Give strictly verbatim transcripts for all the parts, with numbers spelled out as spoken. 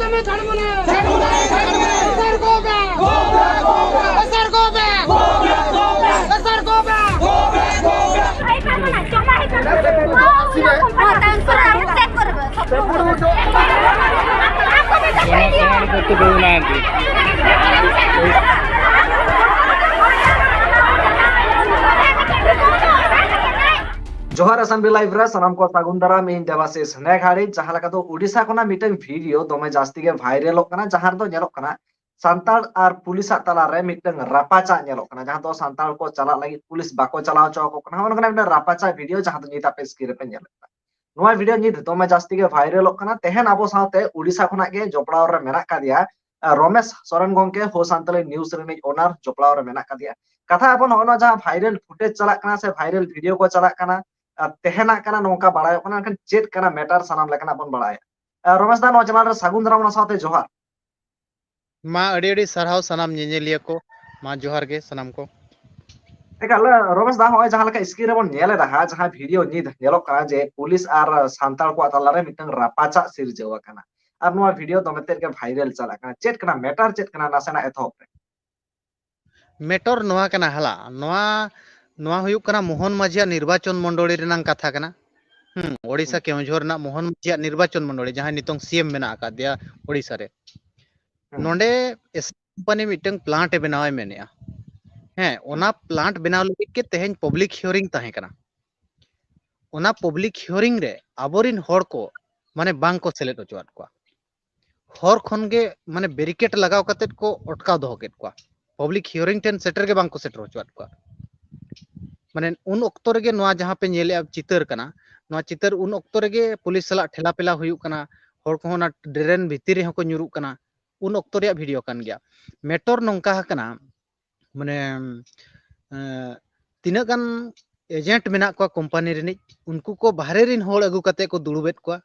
তুমি ছাড়বো না। ছাড়বো না, ছাড়বো না। SR go back. SR go back. SR go back. SR go back. ᱡᱚᱦᱟᱨ ᱮᱥ ᱮᱢ ᱵᱤ ᱞᱟᱭᱤᱵᱷ ᱨᱮ ᱥᱟᱱᱟᱢ ᱠᱚ ᱥᱟᱹᱜᱩᱱ ᱫᱟᱨᱟᱢ, ᱤᱧ ᱫᱮᱵᱟᱥᱤᱥ᱾ ᱱᱮ ᱜᱷᱟᱹᱲᱤᱡ ᱡᱟᱦᱟᱸ ᱞᱮᱠᱟ ᱫᱚ ᱳᱰᱤᱥᱟ ᱠᱷᱚᱱᱟᱜ ᱢᱤᱫᱴᱟᱝ ᱵᱷᱤᱰᱤᱭᱳ ᱫᱚᱢᱮ ᱡᱟᱹᱥᱛᱤ ᱜᱮ ᱵᱷᱟᱭᱨᱟᱞᱚᱜ ᱠᱟᱱᱟ, ᱡᱟᱦᱟᱸ ᱨᱮᱫᱚ ᱧᱮᱞᱚᱜ ᱠᱟᱱᱟ ᱥᱟᱱᱛᱟᱲ ᱟᱨ ᱯᱩᱞᱤᱥᱟᱜ ᱛᱟᱞᱟᱨᱮ ᱢᱤᱫᱴᱟᱝ ᱨᱟᱯᱟᱪᱟᱜ ᱧᱮᱞᱚᱜ ᱠᱟᱱᱟ, ᱡᱟᱦᱟᱸ ᱫᱚ ᱥᱟᱱᱛᱟᱲ ᱠᱚ ᱪᱟᱞᱟᱜ ᱞᱟᱹᱜᱤᱫ ᱯᱩᱞᱤᱥ ᱵᱟᱠᱚ ᱪᱟᱞᱟᱣ ᱦᱚᱪᱚ ᱟᱠᱚ ᱠᱟᱱᱟ᱾ ᱚᱱᱟ ᱠᱟᱱᱟ ᱢᱤᱫᱴᱟᱝ ᱨᱟᱯᱟᱪᱟᱜ ᱵᱷᱤᱰᱤᱭᱳ, ᱡᱟᱦᱟᱸ ᱫᱚ ᱱᱤᱛ ᱟᱯᱮ ᱥᱠᱨᱤᱱ ᱨᱮᱯᱮ ᱧᱮᱞᱮᱫ ᱠᱟᱱᱟ᱾ ᱱᱚᱣᱟ ᱵᱷᱤᱰᱤᱭᱳ ᱱᱤᱛ ᱫᱚᱢᱮ ᱡᱟᱹᱥᱛᱤ ᱜᱮ ᱵᱷᱟᱭᱨᱟᱞᱚᱜ ᱠᱟᱱᱟ᱾ ᱛᱮᱦᱮᱧ ᱟᱵᱚ ᱥᱟᱶᱛᱮ ᱳᱰᱤᱥᱟ ᱠᱷᱚᱱᱟᱜ ᱜᱮ ᱡᱚᱯᱲᱟᱣ ᱨᱮ ᱢᱮᱱᱟᱜ ᱟᱠᱟᱫᱮᱭᱟ, ᱟᱨ ᱨᱚᱢᱮᱥ ᱥᱚᱨᱮᱱ ᱜᱚᱝᱠᱮ, ᱦᱳ ᱥᱟᱱᱛᱟᱞᱤ ᱱᱤᱭᱩᱡᱽ ᱨᱤᱱᱤᱡ ᱳᱱᱟᱨ, ᱡᱚᱯᱲᱟᱣ ᱨᱮ ᱢᱮᱱᱟᱜ ᱟᱠᱟᱫᱮᱭᱟ᱾ ᱠᱟᱛᱷᱟ ᱟᱵᱚ ᱱᱚᱜᱼᱚ ᱱᱚᱣᱟ ᱡᱟᱦᱟᱸ ᱵᱷᱟᱭᱨᱟᱞ ᱯᱷᱩᱴᱮᱡᱽ ᱪᱟᱞᱟᱜ ᱠᱟᱱᱟ ᱥᱮ ᱵᱷᱟᱭᱨᱟᱞ ᱵᱷᱤᱰᱤᱭᱳ ᱠᱚ ᱪᱟᱞᱟᱜ ᱠᱟᱱᱟ, ᱟᱨ ᱛᱮᱦᱮᱧᱟᱜ ᱠᱟᱱᱟ, ᱱᱚᱝᱠᱟ ᱵᱟᱲᱟᱭᱚᱜ ᱠᱟᱱᱟ, ᱮᱱᱠᱷᱟᱱ ᱪᱮᱫ ᱠᱟᱱᱟ ᱢᱮᱴᱟᱨ, ᱥᱟᱱᱟᱢ ᱞᱮᱠᱟᱱᱟᱜ ᱵᱚᱱ ᱵᱟᱲᱟᱭᱟ᱾ ᱟᱨ ᱨᱚᱢᱮᱥ ᱫᱟ, ᱱᱚᱣᱟ ᱪᱮᱱᱮᱞ ᱨᱮ ᱥᱟᱹᱜᱩᱱ ᱫᱟᱨᱟᱢ, ᱚᱱᱟ ᱥᱟᱶᱛᱮ ᱡᱚᱦᱟᱨ᱾ ᱢᱟ ᱟᱹᱰᱤ ᱟᱹᱰᱤ ᱥᱟᱨᱦᱟᱣ ᱥᱟᱱᱟᱢ ᱧᱮᱧᱮᱞᱤᱭᱟᱹ ᱠᱚ, ᱢᱟ ᱡᱚᱦᱟᱨ ᱜᱮ ᱥᱟᱱᱟᱢ ᱠᱚ᱾ ᱮᱠᱟᱞ, ᱨᱚᱢᱮᱥ ᱫᱟ, ᱱᱚᱜᱼᱚᱭ ᱡᱟᱦᱟᱸ ᱞᱮᱠᱟ ᱥᱠᱨᱤᱱ ᱨᱮᱵᱚᱱ ᱧᱮᱞ ᱮᱫᱟ ᱦᱟᱸᱜ, ᱡᱟᱦᱟᱸ ᱵᱷᱤᱰᱤᱭᱳ ᱱᱤᱛ ᱧᱮᱞᱚᱜ ᱠᱟᱱᱟ ᱡᱮ ᱯᱩᱞᱤᱥ ᱟᱨ ᱥᱟᱱᱛᱟᱲ ᱠᱚᱣᱟᱜ ᱛᱟᱞᱟᱨᱮ ᱢᱤᱫᱴᱟᱝ ᱨᱟᱯᱟᱪᱟᱜ ᱥᱤᱨᱡᱟᱹᱣ ᱟᱠᱟᱱᱟ, ᱟᱨ ᱱᱚᱣᱟ ᱵᱷᱤᱰᱤᱭᱳ ᱫᱚᱢᱮ ᱛᱮᱫ ᱜᱮ ᱵᱷᱟᱭᱨᱟᱞ ᱪᱟᱞᱟᱜ ᱠᱟᱱᱟ᱾ ᱪᱮᱫ ᱠᱟᱱᱟ ᱢᱮᱴᱟᱨ, ᱪᱮᱫ ᱠᱟᱱᱟ ᱱᱟᱥᱮᱱᱟᱜ ᱮᱛᱚᱦᱚᱵ ᱨᱮ? ᱢᱮᱴᱚᱨ ᱱᱚᱣᱟ ᱠᱟᱱᱟ ᱦᱟᱞᱟ, ᱱᱚᱣᱟ, ᱱᱚᱣᱟ ᱦᱩᱭᱩᱜ ᱠᱟᱱᱟ ᱢᱳᱦᱚᱱ ᱢᱟᱹᱡᱷᱤᱭᱟᱜ ᱱᱤᱨᱵᱟᱪᱚᱱ ᱢᱚᱱᱰᱚᱞᱤ ᱨᱮᱱᱟᱝ ᱠᱟᱛᱷᱟ ᱠᱟᱱᱟ᱾ ᱦᱩᱸ, ᱳᱰᱤᱥᱟ ᱦᱩᱸ᱾ ᱠᱮᱣᱚᱱᱡᱷᱚᱨ ᱨᱮᱱᱟᱜ ᱢᱳᱦᱚᱱ ᱢᱟᱹᱡᱷᱤᱭᱟᱜ ᱱᱤᱨᱵᱟᱪᱚᱱ ᱢᱚᱱᱰᱚᱞᱤ, ᱡᱟᱦᱟᱸᱭ ᱱᱤᱛᱚᱝ ᱥᱤ ᱮᱢ ᱢᱮᱱᱟᱜ ᱟᱠᱟᱫᱮᱭᱟ ᱳᱰᱤᱥᱟ ᱨᱮ᱾ ᱦᱩᱸ᱾ ᱱᱚᱰᱮ ᱮᱥ ᱠᱳᱢᱯᱟᱱᱤ ᱢᱤᱫᱴᱟᱝ ᱯᱞᱟᱱᱴ ᱮ ᱵᱮᱱᱟᱣ ᱮ ᱢᱮᱱᱮᱜᱼᱟ᱾ ᱦᱮᱸ, ᱚᱱᱟ ᱦᱩᱸ᱾ ᱯᱞᱟᱱᱴ ᱵᱮᱱᱟᱣ ᱞᱟᱹᱜᱤᱫ ᱜᱮ ᱛᱮᱦᱮᱧ ᱯᱟᱵᱽᱞᱤᱠ ᱦᱤᱭᱟᱨᱤᱝ ᱛᱟᱦᱮᱸ ᱠᱟᱱᱟ᱾ ᱚᱱᱟ ᱯᱟᱵᱽᱞᱤᱠ ᱦᱤᱭᱟᱨᱤᱝ ᱨᱮ ᱟᱵᱚᱨᱤᱱ ᱦᱚᱲ ᱠᱚ ᱢᱟᱱᱮ ᱵᱟᱝ ᱠᱚ ᱥᱮᱞᱮᱫ ᱦᱚᱪᱚᱣᱟᱫ ᱠᱚᱣᱟ᱾ ᱦᱚᱨ ᱠᱷᱚᱱ ᱜᱮ ᱢᱟᱱᱮ ᱵᱮᱨᱤᱠᱮᱰ ᱞᱟᱜᱟᱣ ᱠᱟᱛᱮᱫ ᱠᱚ ᱚᱴᱠᱟᱣ ᱫᱚᱦᱚ ᱠᱮᱫ ᱠᱚᱣᱟ᱾ ᱯᱟᱵᱽᱞᱤᱠ ᱦᱤᱭᱟᱨᱤᱝ ᱴᱷᱮᱱ ᱥᱮᱴᱮᱨ ᱜᱮ ᱵᱟᱝ ᱠᱚ ᱥᱮᱴᱮᱨ ᱦᱚᱪᱚᱣᱟᱫ ᱠᱚᱣᱟ᱾ ᱢᱟᱱᱮ ᱩᱱ ᱚᱠᱛᱚ ᱨᱮᱜᱮ ᱱᱚᱣᱟ ᱡᱟᱦᱟᱸ ᱯᱮ ᱧᱮᱞᱮᱜᱼᱟ ᱪᱤᱛᱟᱹᱨ ᱠᱟᱱᱟ, ᱱᱚᱣᱟ ᱪᱤᱛᱟᱹᱨ ᱩᱱ ᱚᱠᱛᱚ ᱨᱮᱜᱮ ᱯᱩᱞᱤᱥ ᱥᱟᱞᱟᱜ ᱴᱷᱮᱞᱟ ᱯᱮᱞᱟ ᱦᱩᱭᱩᱜ ᱠᱟᱱᱟ, ᱦᱚᱲ ᱠᱚᱦᱚᱸ ᱚᱱᱟ ᱰᱨᱮᱱ ᱵᱷᱤᱛᱤᱨ ᱨᱮᱦᱚᱸ ᱠᱚ ᱧᱩᱨᱩᱜ ᱠᱟᱱᱟ, ᱩᱱ ᱚᱠᱛᱚ ᱨᱮᱭᱟᱜ ᱵᱷᱤᱰᱤᱭᱳ ᱠᱟᱱ ᱜᱮᱭᱟ᱾ ᱢᱮᱴᱚᱨ ᱱᱚᱝᱠᱟ ᱟᱠᱟᱱᱟ, ᱢᱟᱱᱮ, ᱮᱸ, ᱛᱤᱱᱟᱹᱜ ᱜᱟᱱ ᱮᱡᱮᱱᱴ ᱢᱮᱱᱟᱜ ᱠᱚᱣᱟ ᱠᱳᱢᱯᱟᱱᱤ ᱨᱤᱱᱤᱡ, ᱩᱱᱠᱩ ᱠᱚ ᱵᱟᱦᱨᱮ ᱨᱤᱱ ᱦᱚᱲ ᱟᱹᱜᱩ ᱠᱟᱛᱮ ᱠᱚ ᱫᱩᱲᱩᱵᱮᱫ ᱠᱚᱣᱟ᱾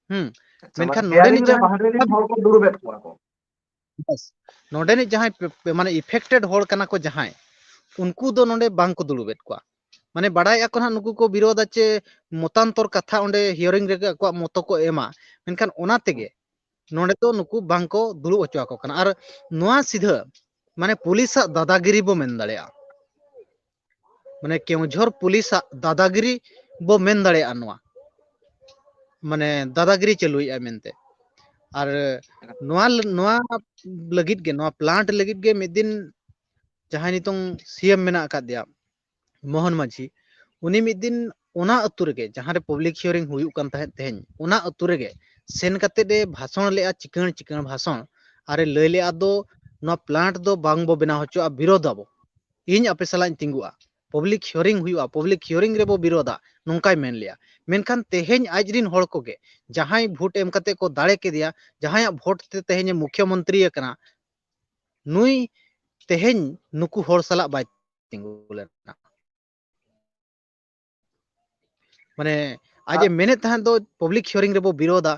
ᱦᱩᱸ᱾ ᱟᱪᱪᱷᱟ, ᱢᱮᱱᱠᱷᱟᱱ ᱢᱟᱱᱮ ᱱᱚᱰᱮᱱᱤᱡ ᱦᱤᱭᱟᱨᱤᱝ ᱨᱮ ᱡᱟᱦᱟᱸᱭ ᱵᱟᱦᱨᱮ ᱨᱤᱱ ᱦᱚᱲ ᱠᱚ ᱫᱩᱲᱩᱵᱮᱫ ᱠᱚᱣᱟ ᱠᱚ᱾ ᱵᱟᱥ, ᱱᱚᱰᱮᱱᱤᱡ ᱡᱟᱦᱟᱸᱭ ᱯᱮ-, ᱯᱮ-, ᱢᱟᱱᱮ ᱤᱯᱷᱮᱠᱴᱮᱰ ᱦᱚᱲ ᱠᱟᱱᱟ ᱠᱚ ᱡᱟᱦᱟᱸᱭ, ᱩᱱᱠᱩ ᱫᱚ ᱱᱚᱰᱮ ᱵᱟᱝ ᱠᱚ ᱫᱩᱲᱩᱵᱮᱫ ᱠᱚᱣᱟ᱾ ᱢᱟᱱᱮ ᱵᱟᱲᱟᱭᱮᱫᱼᱟ ᱠᱚ ᱱᱟᱦᱟᱜ ᱱᱩᱠᱩ ᱠᱚ ᱵᱤᱨᱳᱫᱟ ᱪᱮ ᱢᱚᱛᱟᱱᱛᱚᱨ ᱠᱟᱛᱷᱟ ᱚᱸᱰᱮ ᱦᱤᱭᱟᱨᱤᱝ ᱨᱮᱜᱮ ᱟᱠᱚᱣᱟᱜ ᱢᱚᱛᱚ ᱠᱚ ᱮᱢᱟ, ᱢᱮᱱᱠᱷᱟᱱ ᱚᱱᱟ ᱛᱮᱜᱮ ᱱᱚᱰᱮ ᱫᱚ ᱱᱩᱠᱩ ᱵᱟᱝ ᱠᱚ ᱫᱩᱲᱩᱵ ᱦᱚᱪᱚ ᱟᱠᱚ ᱠᱟᱱᱟ᱾ ᱟᱨ ᱱᱚᱣᱟ ᱥᱤᱫᱷᱟᱹ ᱢᱟᱱᱮ ᱯᱩᱞᱤᱥᱟᱜ ᱫᱟᱫᱟᱜᱤᱨᱤ ᱵᱚ ᱢᱮᱱ ᱫᱟᱲᱮᱭᱟᱜᱼᱟ, ᱢᱟᱱᱮ ᱠᱮᱣᱡᱷᱚᱨ ᱯᱩᱞᱤᱥᱟᱜ ᱫᱟᱫᱟᱜᱤᱨᱤ ᱵᱚ ᱢᱮᱱ ᱫᱟᱲᱮᱭᱟᱜᱼᱟ᱾ ᱱᱚᱣᱟ ᱢᱟᱱᱮ ᱫᱟᱫᱟᱜᱤᱨᱤ ᱪᱟᱹᱞᱩᱭᱮᱫᱼᱟ ᱢᱮᱱᱛᱮ᱾ ᱟᱨ ᱱᱚᱣᱟ ᱱᱚᱣᱟ ᱞᱟᱹᱜᱤᱫ ᱜᱮ, ᱱᱚᱣᱟ ᱯᱞᱟᱱᱴ ᱞᱟᱹᱜᱤᱫ ᱜᱮ ᱢᱤᱫ ᱫᱤᱱ ᱡᱟᱦᱟᱸᱭ ᱱᱤᱛᱚᱝ ᱥᱤ ᱮᱢ ᱢᱮᱱᱟᱜ ᱟᱠᱟᱫᱮᱭᱟ ᱢᱳᱦᱚᱱ ᱢᱟᱹᱡᱷᱤ, ᱩᱱᱤ ᱢᱤᱫ ᱫᱤᱱ ᱚᱱᱟ ᱟᱹᱛᱩ ᱨᱮᱜᱮ, ᱡᱟᱦᱟᱸ ᱨᱮ ᱯᱟᱵᱽᱞᱤᱠ ᱦᱤᱭᱟᱨᱤᱝ ᱦᱩᱭᱩᱜ ᱠᱟᱱ ᱛᱟᱦᱮᱸᱫ ᱛᱮᱦᱮᱧ, ᱚᱱᱟ ᱟᱹᱛᱩ ᱨᱮᱜᱮ ᱥᱮᱱ ᱠᱟᱛᱮᱫ ᱮ ᱵᱷᱟᱥᱚᱱ ᱞᱮᱫᱼᱟ, ᱪᱤᱠᱟᱹᱬ ᱪᱤᱠᱟᱹᱬ ᱵᱷᱟᱥᱚᱱ᱾ ᱟᱨᱮ ᱞᱟᱹᱭ ᱞᱮᱫᱼᱟ ᱫᱚ, "ᱱᱚᱣᱟ ᱯᱞᱟᱱᱴ ᱫᱚ ᱵᱟᱝ ᱵᱚ ᱵᱮᱱᱟᱣ ᱦᱚᱪᱚᱜᱼᱟ, ᱵᱤᱨᱳᱫᱷ ᱟᱵᱚ, ᱤᱧ ᱟᱯᱮ ᱥᱟᱞᱟᱜ ᱤᱧ ᱛᱤᱸᱜᱩᱜᱼᱟ, ᱯᱟᱵᱽᱞᱤᱠ ᱦᱤᱭᱟᱨᱤᱝ ᱦᱩᱭᱩᱜᱼᱟ, ᱯᱟᱵᱽᱞᱤᱠ ᱦᱤᱭᱟᱨᱤᱝ ᱨᱮᱵᱚ ᱵᱤᱨᱳᱫᱷᱟ", ᱱᱚᱝᱠᱟᱭ ᱢᱮᱱ ᱞᱮᱫᱼᱟ᱾ ᱢᱮᱱᱠᱷᱟᱱ ᱛᱮᱦᱮᱧ ᱟᱡ ᱨᱤᱱ ᱦᱚᱲ ᱠᱚᱜᱮ ᱡᱟᱦᱟᱸᱭ ᱵᱷᱳᱴ ᱮᱢ ᱠᱟᱛᱮ ᱠᱚ ᱫᱟᱲᱮ ᱠᱮᱫᱮᱭᱟ, ᱡᱟᱦᱟᱸᱭᱟᱜ ᱵᱷᱳᱴ ᱛᱮ ᱛᱮᱦᱮᱧ ᱮ ᱢᱩᱠᱷᱭᱚᱢᱚᱱᱛᱨᱤ ᱟᱠᱟᱱᱟ, ᱱᱩᱭ ᱛᱮᱦᱮᱧ ᱱᱩᱠᱩ ᱦᱚᱲ ᱥᱟᱞᱟᱜ ᱵᱟᱭ ᱛᱤᱸᱜᱩ ᱞᱮᱱᱟ᱾ ᱢᱟᱱᱮ ᱟᱡ ᱮ ᱟᱨ ᱢᱮᱱᱮᱫ ᱛᱟᱦᱮᱸᱫ ᱫᱚ ᱯᱟᱵᱽᱞᱤᱠ ᱦᱤᱭᱟᱨᱤᱝ ᱨᱮᱵᱚ ᱵᱤᱨᱳᱫᱟ,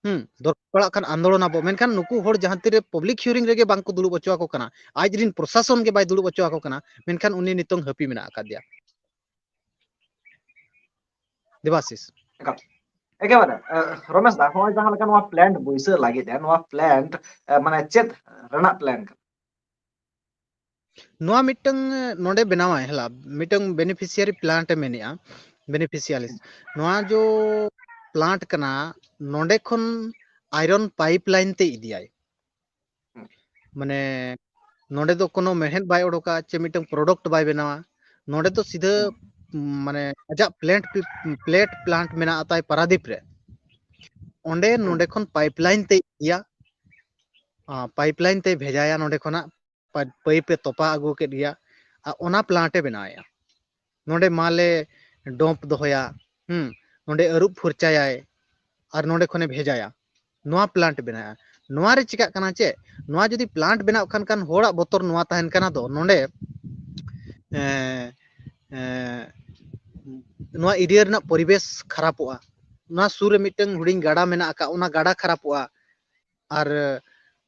ᱦᱩᱸ, ᱫᱚᱨᱠᱟᱨ ᱯᱟᱲᱟᱜ ᱠᱷᱟᱱ ᱟᱱᱫᱳᱞᱚᱱ ᱟᱵᱚ, ᱢᱮᱱᱠᱷᱟᱱ ᱱᱩᱠᱩ ᱦᱚᱲ ᱡᱟᱦᱟᱸ ᱛᱤᱨᱮ ᱯᱟᱵᱽᱞᱤᱠ ᱦᱤᱭᱟᱨᱤᱝ ᱨᱮᱜᱮ ᱵᱟᱝ ᱠᱚ ᱫᱩᱲᱩᱵ ᱦᱚᱪᱚ ᱟᱠᱚ ᱠᱟᱱᱟ, ᱟᱡ ᱨᱤᱱ ᱯᱨᱚᱥᱟᱥᱚᱱ ᱜᱮ ᱵᱟᱭ ᱫᱩᱲᱩᱵ ᱦᱚᱪᱚ ᱟᱠᱚ ᱠᱟᱱᱟ, ᱢᱮᱱᱠᱷᱟᱱ ᱩᱱᱤ ᱱᱤᱛᱚᱝ ᱦᱟᱹᱯᱤ ᱢᱮᱱᱟᱜ ᱟᱠᱟᱫᱮᱭᱟ᱾ ᱫᱮᱵᱟᱥᱤᱥ᱾ ᱮᱠᱟᱞ᱾ ᱮᱠᱮᱵᱟᱨᱮ, ᱮ, ᱨᱚᱢᱮᱥ ᱫᱟ, ᱱᱚᱜᱼᱚᱭ ᱡᱟᱦᱟᱸ ᱞᱮᱠᱟ ᱱᱚᱣᱟ ᱯᱞᱮᱱᱴ ᱵᱟᱹᱭᱥᱟᱹᱣ ᱞᱟᱹᱜᱤᱫ ᱮ, ᱱᱚᱣᱟ ᱯᱞᱮᱱᱴ, ᱮ, ᱢᱟᱱᱮ ᱪᱮᱫ ᱨᱮᱱᱟᱜ ᱯᱞᱮᱱ ᱠᱟᱱᱟ? ᱱᱚᱣᱟ ᱢᱤᱫᱴᱟᱝ ᱱᱚᱰᱮ ᱵᱮᱱᱟᱣᱟᱭ ᱦᱮᱞᱟ, ᱢᱤᱫᱴᱟᱝ ᱵᱮᱱᱤᱯᱷᱤᱥᱤᱭᱟᱨᱤ ᱯᱞᱟᱱᱴ ᱮ ᱢᱮᱱᱮᱜᱼᱟ, ᱵᱮᱱᱤᱯᱷᱤᱥᱤᱭᱟᱞᱤᱥ᱾ ᱱᱚᱣᱟ ᱡᱚ ᱯᱞᱟᱱᱴ ᱠᱟᱱᱟ, ᱱᱚᱰᱮ ᱠᱷᱚᱱ ᱟᱭᱨᱚᱱ ᱯᱟᱭᱤᱯ ᱞᱟᱭᱤᱱ ᱛᱮ ᱤᱫᱤᱭᱟᱭ᱾ ᱦᱩᱸ᱾ ᱢᱟᱱᱮ ᱱᱚᱰᱮ ᱫᱚ ᱠᱳᱱᱳ ᱢᱮᱲᱦᱮᱫ ᱵᱟᱭ ᱚᱰᱚᱠᱟ, ᱪᱮ ᱢᱤᱫᱴᱟᱝ ᱯᱨᱚᱰᱟᱠᱴ ᱵᱟᱭ ᱵᱮᱱᱟᱣᱟ᱾ ᱱᱚᱰᱮ ᱫᱚ ᱥᱤᱫᱷᱟᱹ, ᱦᱩᱸ᱾ ᱢᱟᱱᱮ ᱟᱡᱟᱜ ᱯᱞᱮᱱᱴ, ᱯᱞᱮᱴ ᱯᱞᱟᱱᱴ ᱢᱮᱱᱟᱜᱼᱟ ᱛᱟᱭ ᱯᱟᱨᱟᱫᱤᱯ ᱨᱮ᱾ ᱚᱸᱰᱮ ᱦᱩᱸ᱾ ᱱᱚᱰᱮ ᱠᱷᱚᱱ ᱯᱟᱭᱤᱯ ᱞᱟᱭᱤᱱ ᱛᱮ ᱤᱫᱤᱭᱟ, ᱟ, ᱯᱟᱭᱤᱯ ᱞᱟᱭᱤᱱ ᱛᱮᱭ ᱵᱷᱮᱡᱟᱭᱟ ᱱᱚᱰᱮ ᱠᱷᱚᱱᱟᱜ᱾ ᱯᱟ-, ᱯᱟᱭᱤᱯ ᱮ ᱛᱚᱯᱟ ᱟᱹᱜᱩ ᱠᱮᱫ ᱜᱮᱭᱟ, ᱟᱨ ᱚᱱᱟ ᱯᱞᱟᱱᱴ ᱮ ᱵᱮᱱᱟᱣᱮᱫᱼᱟ᱾ ᱱᱚᱰᱮ ᱢᱟᱞᱮ ᱰᱚᱢᱯ ᱫᱚᱦᱚᱭᱟ, ᱦᱩᱸ, ᱱᱚᱰᱮ ᱟᱹᱨᱩᱵ ᱯᱷᱩᱨᱪᱟᱭᱟᱭ, ᱟᱨ ᱱᱚᱰᱮ ᱠᱷᱚᱱᱮ ᱵᱷᱮᱡᱟᱭᱟ᱾ ᱱᱚᱣᱟ ᱯᱞᱟᱱᱴ ᱵᱮᱱᱟᱜᱼᱟ᱾ ᱱᱚᱣᱟ ᱨᱮ ᱪᱤᱠᱟᱜ ᱠᱟᱱᱟ ᱪᱮᱫ? ᱱᱚᱣᱟ ᱡᱩᱫᱤ ᱯᱞᱟᱱᱴ ᱵᱮᱱᱟᱜ ᱠᱷᱟᱱ, ᱠᱷᱟᱱ ᱦᱚᱲᱟᱜ ᱵᱚᱛᱚᱨ ᱱᱚᱣᱟ ᱛᱟᱦᱮᱱ ᱠᱟᱱᱟ ᱫᱚ, ᱱᱚᱰᱮ, ᱮᱸ, ᱮᱸ, ᱱᱚᱣᱟ ᱮᱨᱤᱭᱟ ᱨᱮᱱᱟᱜ ᱯᱚᱨᱤᱵᱮᱥ ᱠᱷᱟᱨᱟᱯᱚᱜᱼᱟ᱾ ᱱᱚᱣᱟ ᱥᱩᱨ ᱨᱮ ᱢᱤᱫᱴᱟᱝ ᱦᱩᱰᱤᱧ ᱜᱟᱰᱟ ᱢᱮᱱᱟᱜ ᱟᱠᱟᱫ, ᱚᱱᱟ ᱜᱟᱰᱟ ᱠᱷᱟᱨᱟᱯᱚᱜᱼᱟ᱾ ᱟᱨ,